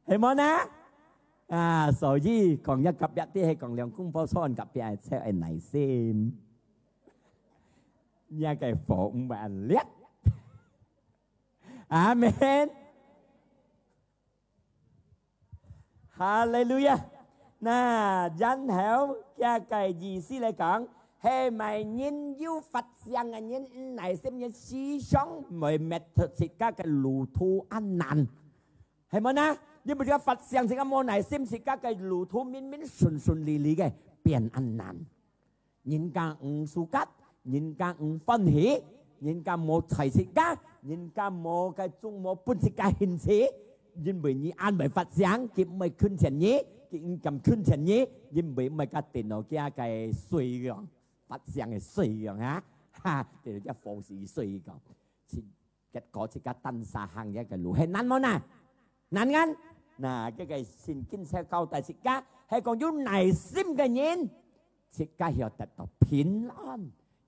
係無呢？啊，所以講一隔壁，係講兩公婆坐隔壁，就愛耐心，這个火毋會恁烈。阿門。 哈利路亞！那，然後，佢个意思來講，係麼人有發聲个人，毋耐心人，時常會搣出自家个路途恁難。係無呢？因為自家發聲，自家無耐心，自家个路途明明順順利利个，變恁難。 人家毋suka，人家毋歡喜，人家無睬自家，人家無个種無分自家興趣，因為你恁會發聲，佢毋會近前你，佢毋敢近前你，因為毋會甲電腦佢个衰樣，發聲个衰樣哈，哈，電腦佢火死衰樣。 結果自家單儕行這个路，係難無難？難啊！那，這个聖經才交代自家，係講有耐心个人，自家曉得到平安，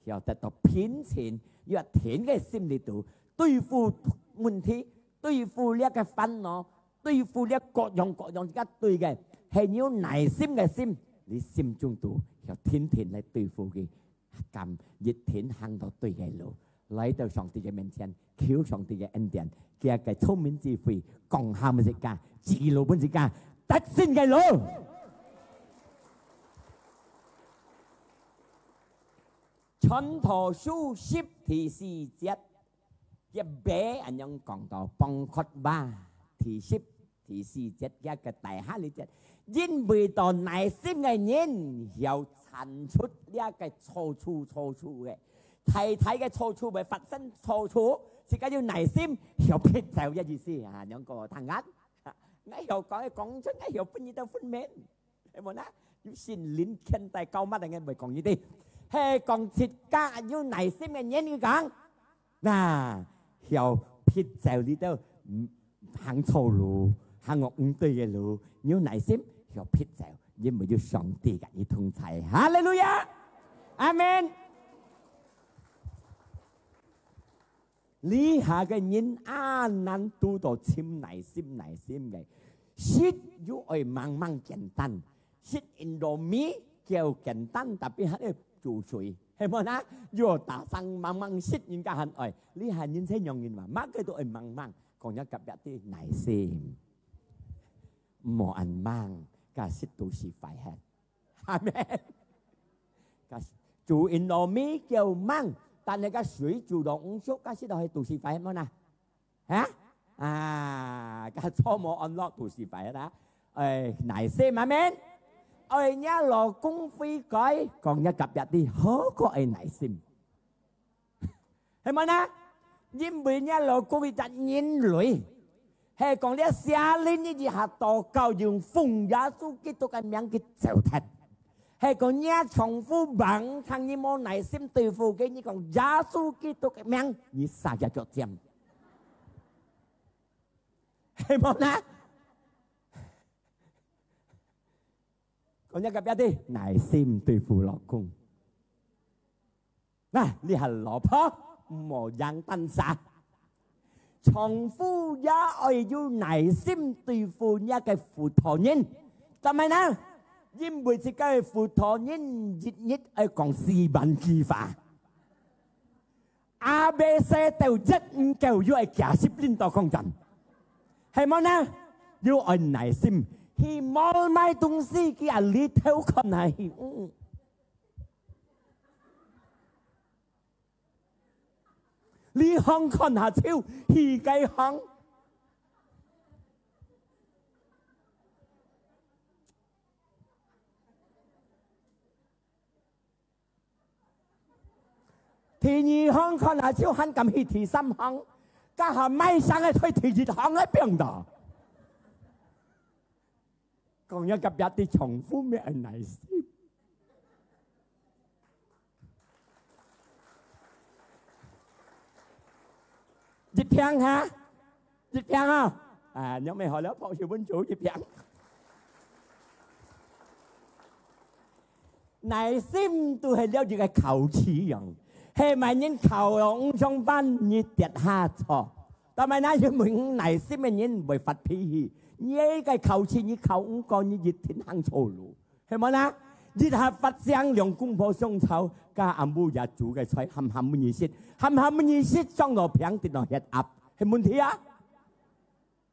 曉得到平靜，有定个心裡肚，對付問題，對付這个煩惱，對付這各樣各樣自家對个，係有耐心个心，你心中肚曉定定來對付佢。 敢一定行到對个路，來到上帝个面前，求上帝个恩典，佢个聰明智慧，講下分自家，指路分自家，得勝个路。傳道書十第四節，一尾恁樣講到，放khotbah第十 第四節，這个底下呢節，因為到耐心个人，曉剷除這个錯處，錯處个，大大个錯處會發生錯處，自家有耐心，曉撇走个意思啊，兩个聽啊，𠊎曉講个講出，𠊎曉分你兜分明，係無啦？有聖靈牽帶教乜个，會講你兜，係講自家有耐心个人，佢講。 那，曉撇走你兜，嗯，行錯路，行个毋對个路，你有耐心，曉撇走，因為有上帝甲你同在。哈利路亞！阿門。這下个人啊，恁多都尋耐心，耐心个，食又愛猛猛簡單，食Indomie較簡單，tapi還愛煮水。 係無啦？又打生猛猛食，人家還愛。這下人生樣人嘛，麼个都愛猛猛，講若隔壁知耐心，毋好恁猛，該食都係壞忒。阿門。該煮Indomie較猛，但係該水煮到毋熟，該食到係都係壞忒無啦？ 哈？啊，該做無安樂都係壞啦。哎，耐心，阿門。哎，若老公悔改，講若隔壁知，好過愛耐心。係無啦？因為若老公一隻人類，係講這邪靈一下禱告，用奉耶穌基督个名去走忒。 係講若丈夫病，聽你無耐心對付佢，你講耶穌基督个名，你撒隻腳尖。係無啦？講若隔壁知，耐心對付老公。 那，這下老婆，毋好樣單儕。丈夫也愛有耐心對付若个婦道人。做麼个呢？因為自家个婦道人一日愛講四萬句話。A B C都一毋夠，又愛幾十輪到講轉。係無呢？又愛耐心，去mall買東西，佢啊，裡頭看下去，嗯。 這項看下就，去該項。第二項看下就，還敢去第三項，該下買衫个在第一項个邊度。 講若隔壁知丈夫乜愛耐心。一平哈？一平啊？啊，若乜好了，拍手分主一平。耐心都係了一個考試樣，係麼人考哦，毋上班，你跌下錯。 做麼个呢？因為有耐心个人毋會發脾氣。你个考試，你考毋過，你一定行錯路，係無呢？一下發生兩公婆相吵，該暗晡夜煮个菜，鹹鹹分你食，鹹鹹分你食，裝到平，跌到血壓，係問題啊！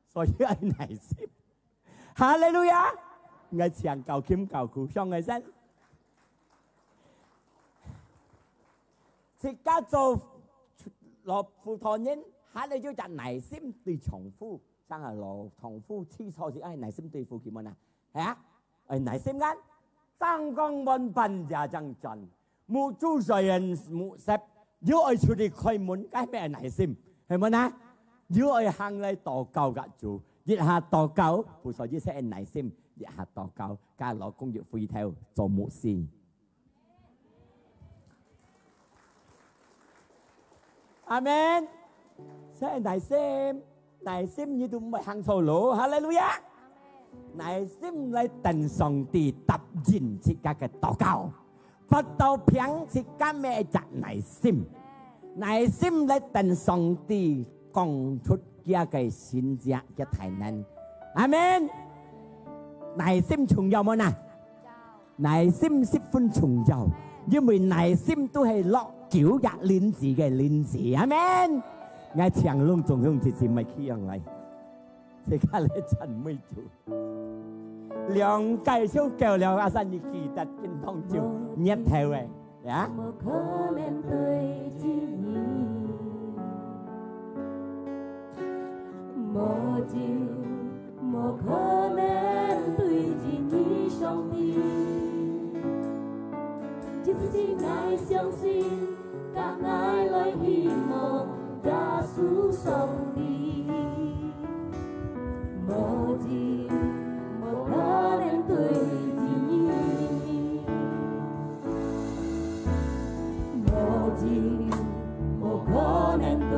所以愛耐心。哈利路亞！𠊎請教琴教鼓，向外伸。自家做老婦道人，還愛有隻耐心對丈夫，像啊老丈夫起錯時，愛耐心對付佢們啊，係啊，愛耐心个。正講半半夜正轉， 目珠雖然目色，又愛出去開門，該乜愛耐心，係無呢？又愛行來禱告个主，一下禱告，不說一切愛耐心，一下禱告，該老公又回頭做牧師。阿門。所以耐心，耐心你都毋會行錯路。哈利路亞！耐心來等上帝答應自家个禱告，發到病自家乜一隻耐心，耐心來等上帝講出佢个神蹟个大能。阿門。耐心重要無呢？耐心十分重要。因為內心都係落九隻輪子个輪子。阿門。𠊎請攏總兄弟姊妹企上來，自家來讚美主。兩個手夠了，阿三，你記得今當晝日頭誒，呀？無可能對一你，無就無可能對一你上帝。一心愛相信，甲愛來希望耶穌上帝。 無就無可能對一你，無就無可能對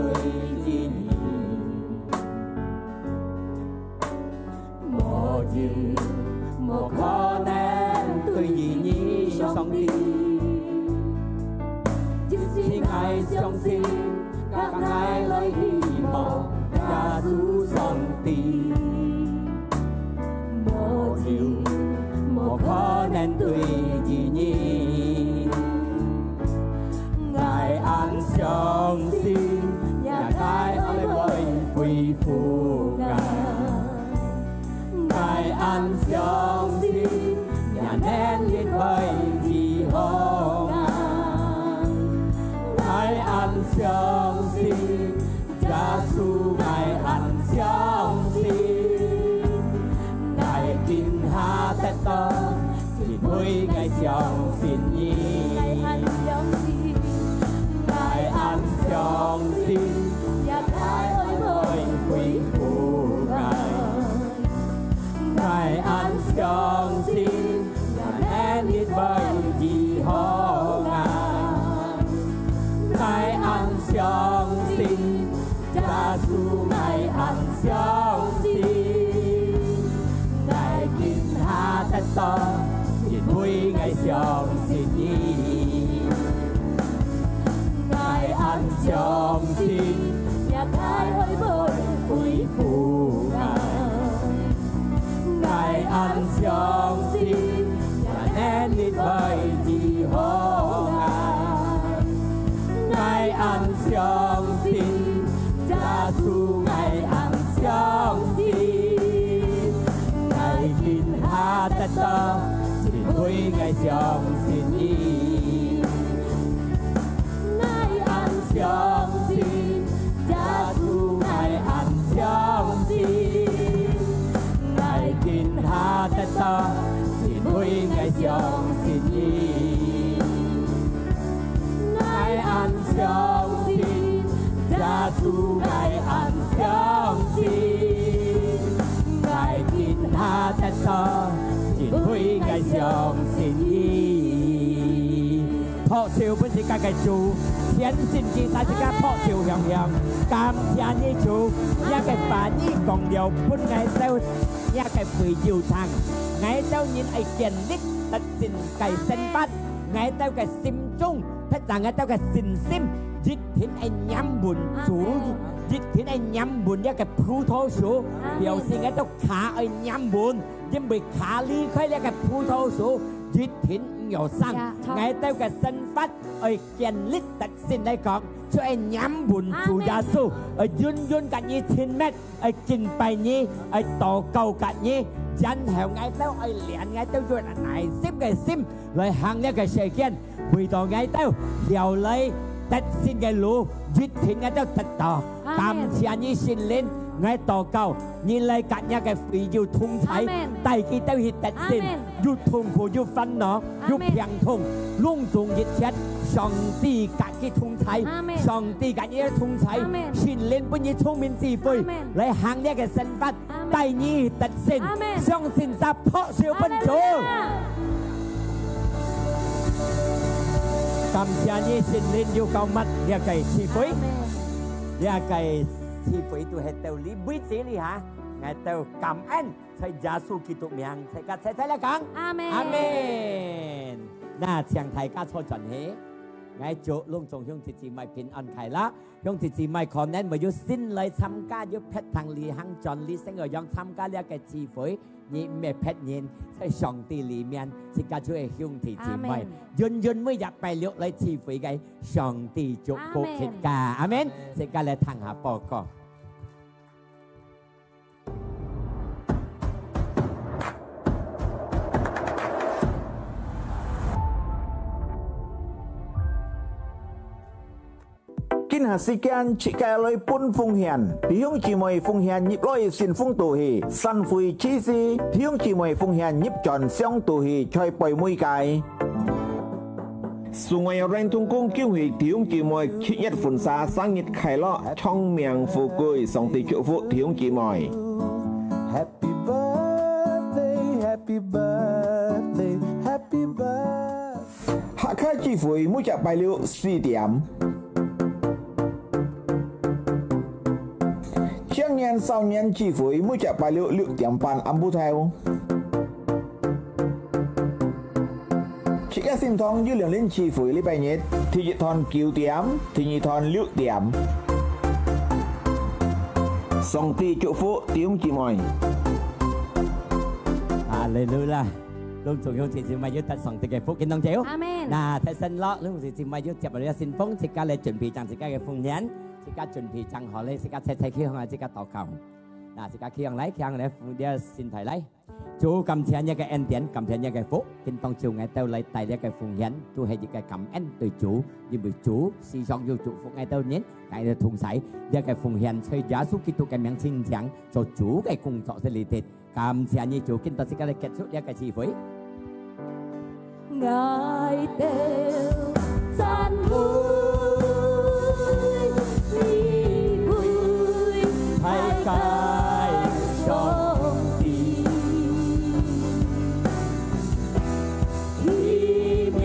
一你，無就無可能對一你，上帝。一心愛相信， 甲愛來希望耶穌上帝，無就無可能對一你。𠊎恁相信，若个愛會恢復𠊎。 𠊎恁相信，若能力會治好𠊎。𠊎恁相信，耶穌，𠊎恁相信，𠊎今下得到，因為𠊎相信你。𠊎恁相信，𠊎恁相信，若个愛會恢復𠊎。 𠊎恁相信，若能力會治好𠊎。𠊎恁相信，耶穌，𠊎恁相信，𠊎今下得到，因為𠊎相信你。 𠊎恁相信，若个愛會恢復𠊎。𠊎恁相信，若能力會治好𠊎。𠊎恁相信，耶穌，𠊎恁相信，𠊎今下得到，因為𠊎相信你。 𠊎恁相信，耶穌，𠊎恁相信，𠊎今下得到，因為𠊎相信你。𠊎恁相信，耶穌，𠊎恁相信，𠊎今下得到，因為𠊎相信你。 拍手分自家个主，全心全意自家拍手響響，感謝你主，若个話語講了分𠊎兜，若个會友聽，𠊎兜人愛建立得勝个生活，𠊎兜个心中，特別𠊎兜个信心，一定愛黏穩主，阿門。一定愛黏穩若个葡萄樹，阿門。表示𠊎兜腳愛黏穩，因為腳離開若个葡萄樹，一定毋曉生。呀，著。𠊎兜个生活 愛建立得勝來講，就愛黏穩主耶穌，阿門。愛永遠甲你親密，愛敬拜你，愛禱告甲你，然後𠊎兜愛練𠊎兜有耐心个心來行這个世間，為到𠊎兜了來得勝个路，一定𠊎兜得到。阿門。感謝你聖靈，𠊎禱告，你來甲若个會友同在，阿門。帶佢兜去得勝。阿門。 有痛苦，有煩惱，有病痛，阿門。攏總一切，上帝甲佢同在，阿門。上帝甲你同在，阿門。聖靈分你聰明智慧，阿門。來行這个生活，阿門。帶你得勝，阿門。相信就拍手分主。哈利路亞。感謝你，聖靈有膏抹這个聚會，阿門。這个聚會都係到這為止哩哈，𠊎兜感恩。 在耶穌基督名，大家齊齊來講，阿門。阿門。那請大家坐轉去。𠊎祝攏總兄弟姊妹平安快樂。兄弟姊妹可能會有新來參加，有別堂旅行轉旅行个樣參加這个聚會，你毋係別人，在上帝裡面，自家就係兄弟姊妹。阿們。永遠每日拜六來聚會个，上帝祝福自家。阿們。阿們。自家來聽下報告。 今下時間，自家來分奉獻。弟兄姊妹奉獻入來信封肚去，散會之時，弟兄姊妹奉獻入轉箱肚去，在背尾个。 送愛要人同工恭喜弟兄姊妹七月婚紗生日快樂，長命富貴，上帝祝福弟兄姊妹。Happy birthday, happy birthday, happy birthday。客家聚會每隻拜六四點。青年少年聚會每隻拜六六點半暗晡頭。 自家聖堂有兩輪聚會，禮拜日，第一堂九點，第二堂六點。上帝祝福弟兄姊妹。哈利路亞！攏總兄弟姊妹有得上帝个福氣當中。阿們。那，提醒了，攏總姊妹有接了信封，自家來準備將自家个奉獻，自家準備將好了，自家齊齊企䟘啊，自家禱告。那，自家企䟘來，企䟘來，扶這身體來。 主，感謝你个恩典，感謝你个福，今當晝𠊎兜來帶這个奉獻，都係一个感恩對主，因為主時常有祝福𠊎兜人，𠊎兜同在，這个奉獻在耶穌基督个名前，做主个工作在裡頭。感謝你，主，今到自家來結束這个聚會。 𠊎兜讚美你偉大上帝，奇妙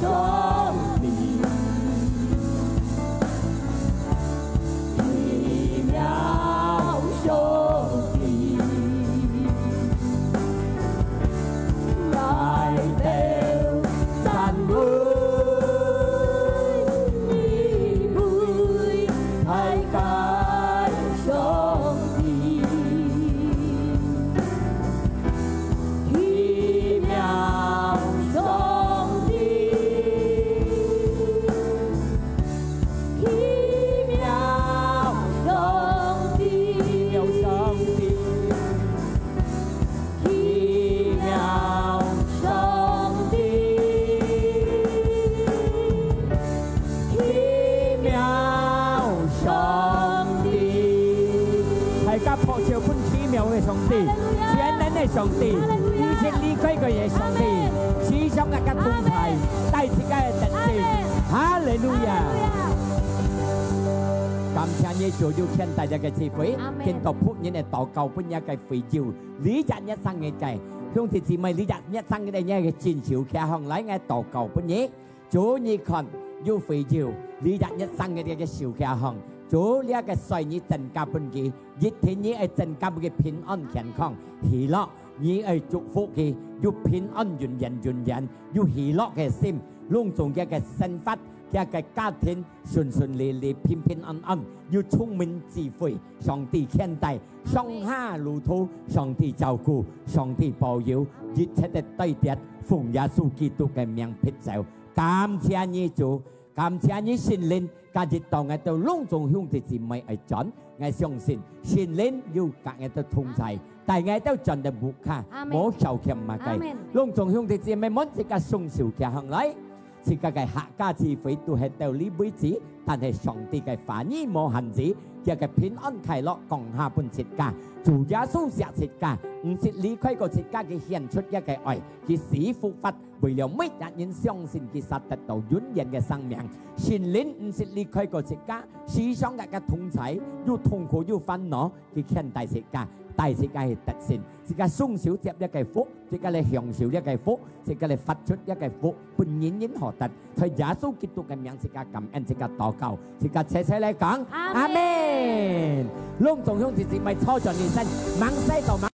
上帝。 奇妙上帝，來到讚美你偉大上帝。 奇妙上帝，奇妙上帝，奇妙上帝，奇妙上帝。 奇妙上帝。大家拍手分奇妙个上帝，哈利路亞。全能个上帝，哈利路亞。毋識離開過个上帝，阿們。時常佮𠊎兜同在，阿們。帶自家个得勝。阿們。哈利路亞。哈利路亞。感謝你所有牽帶這个聚會，阿們。今到僕人个禱告，分這个會友，這隻月生日个，兄弟姊妹，這隻月生日个，你个親手擎䟘來，𠊎禱告分你。 主，你看，有會友，這隻月生日个手擎䟘，主，這个歲你增加分佢，一定你愛增加分佢平安健康、喜樂，你愛祝福佢，有平安永遠永遠，有喜樂个心，攏總佢个生活，佢个家庭順順利利、平平安安，有聰明智慧，上帝牽帶，上下路途，上帝照顧，上帝保佑，一切个對敵，奉耶穌基督个名撇走。 感謝你，主，感謝你，聖靈，今日到𠊎兜攏總兄弟姊妹愛轉，𠊎相信聖靈有佮𠊎兜同在，帶𠊎兜轉到屋下，阿們。無少欠麼个。阿們。攏總兄弟姊妹們，自家雙手擎䟘來，自家个客家聚會都係到這為止，但係上帝个話語無限制，佢个平安快樂降下分自家。主耶穌惜自家，毋識離開過自家，佢獻出佢个愛，佢死復活， 為了每一人相信佢，使得到永遠个生命。聖靈毋識離開過自家，時常佮佢同在，有痛苦有煩惱，佢牽帶自家，帶自家去得勝。自家雙手接這个福，自家來享受這个福，自家來發出這个福，分人人好得。在耶穌基督个名，自家感恩，自家禱告，自家齊齊來講，阿們。阿們。攏總兄弟姊妹坐轉起身，吂使到吂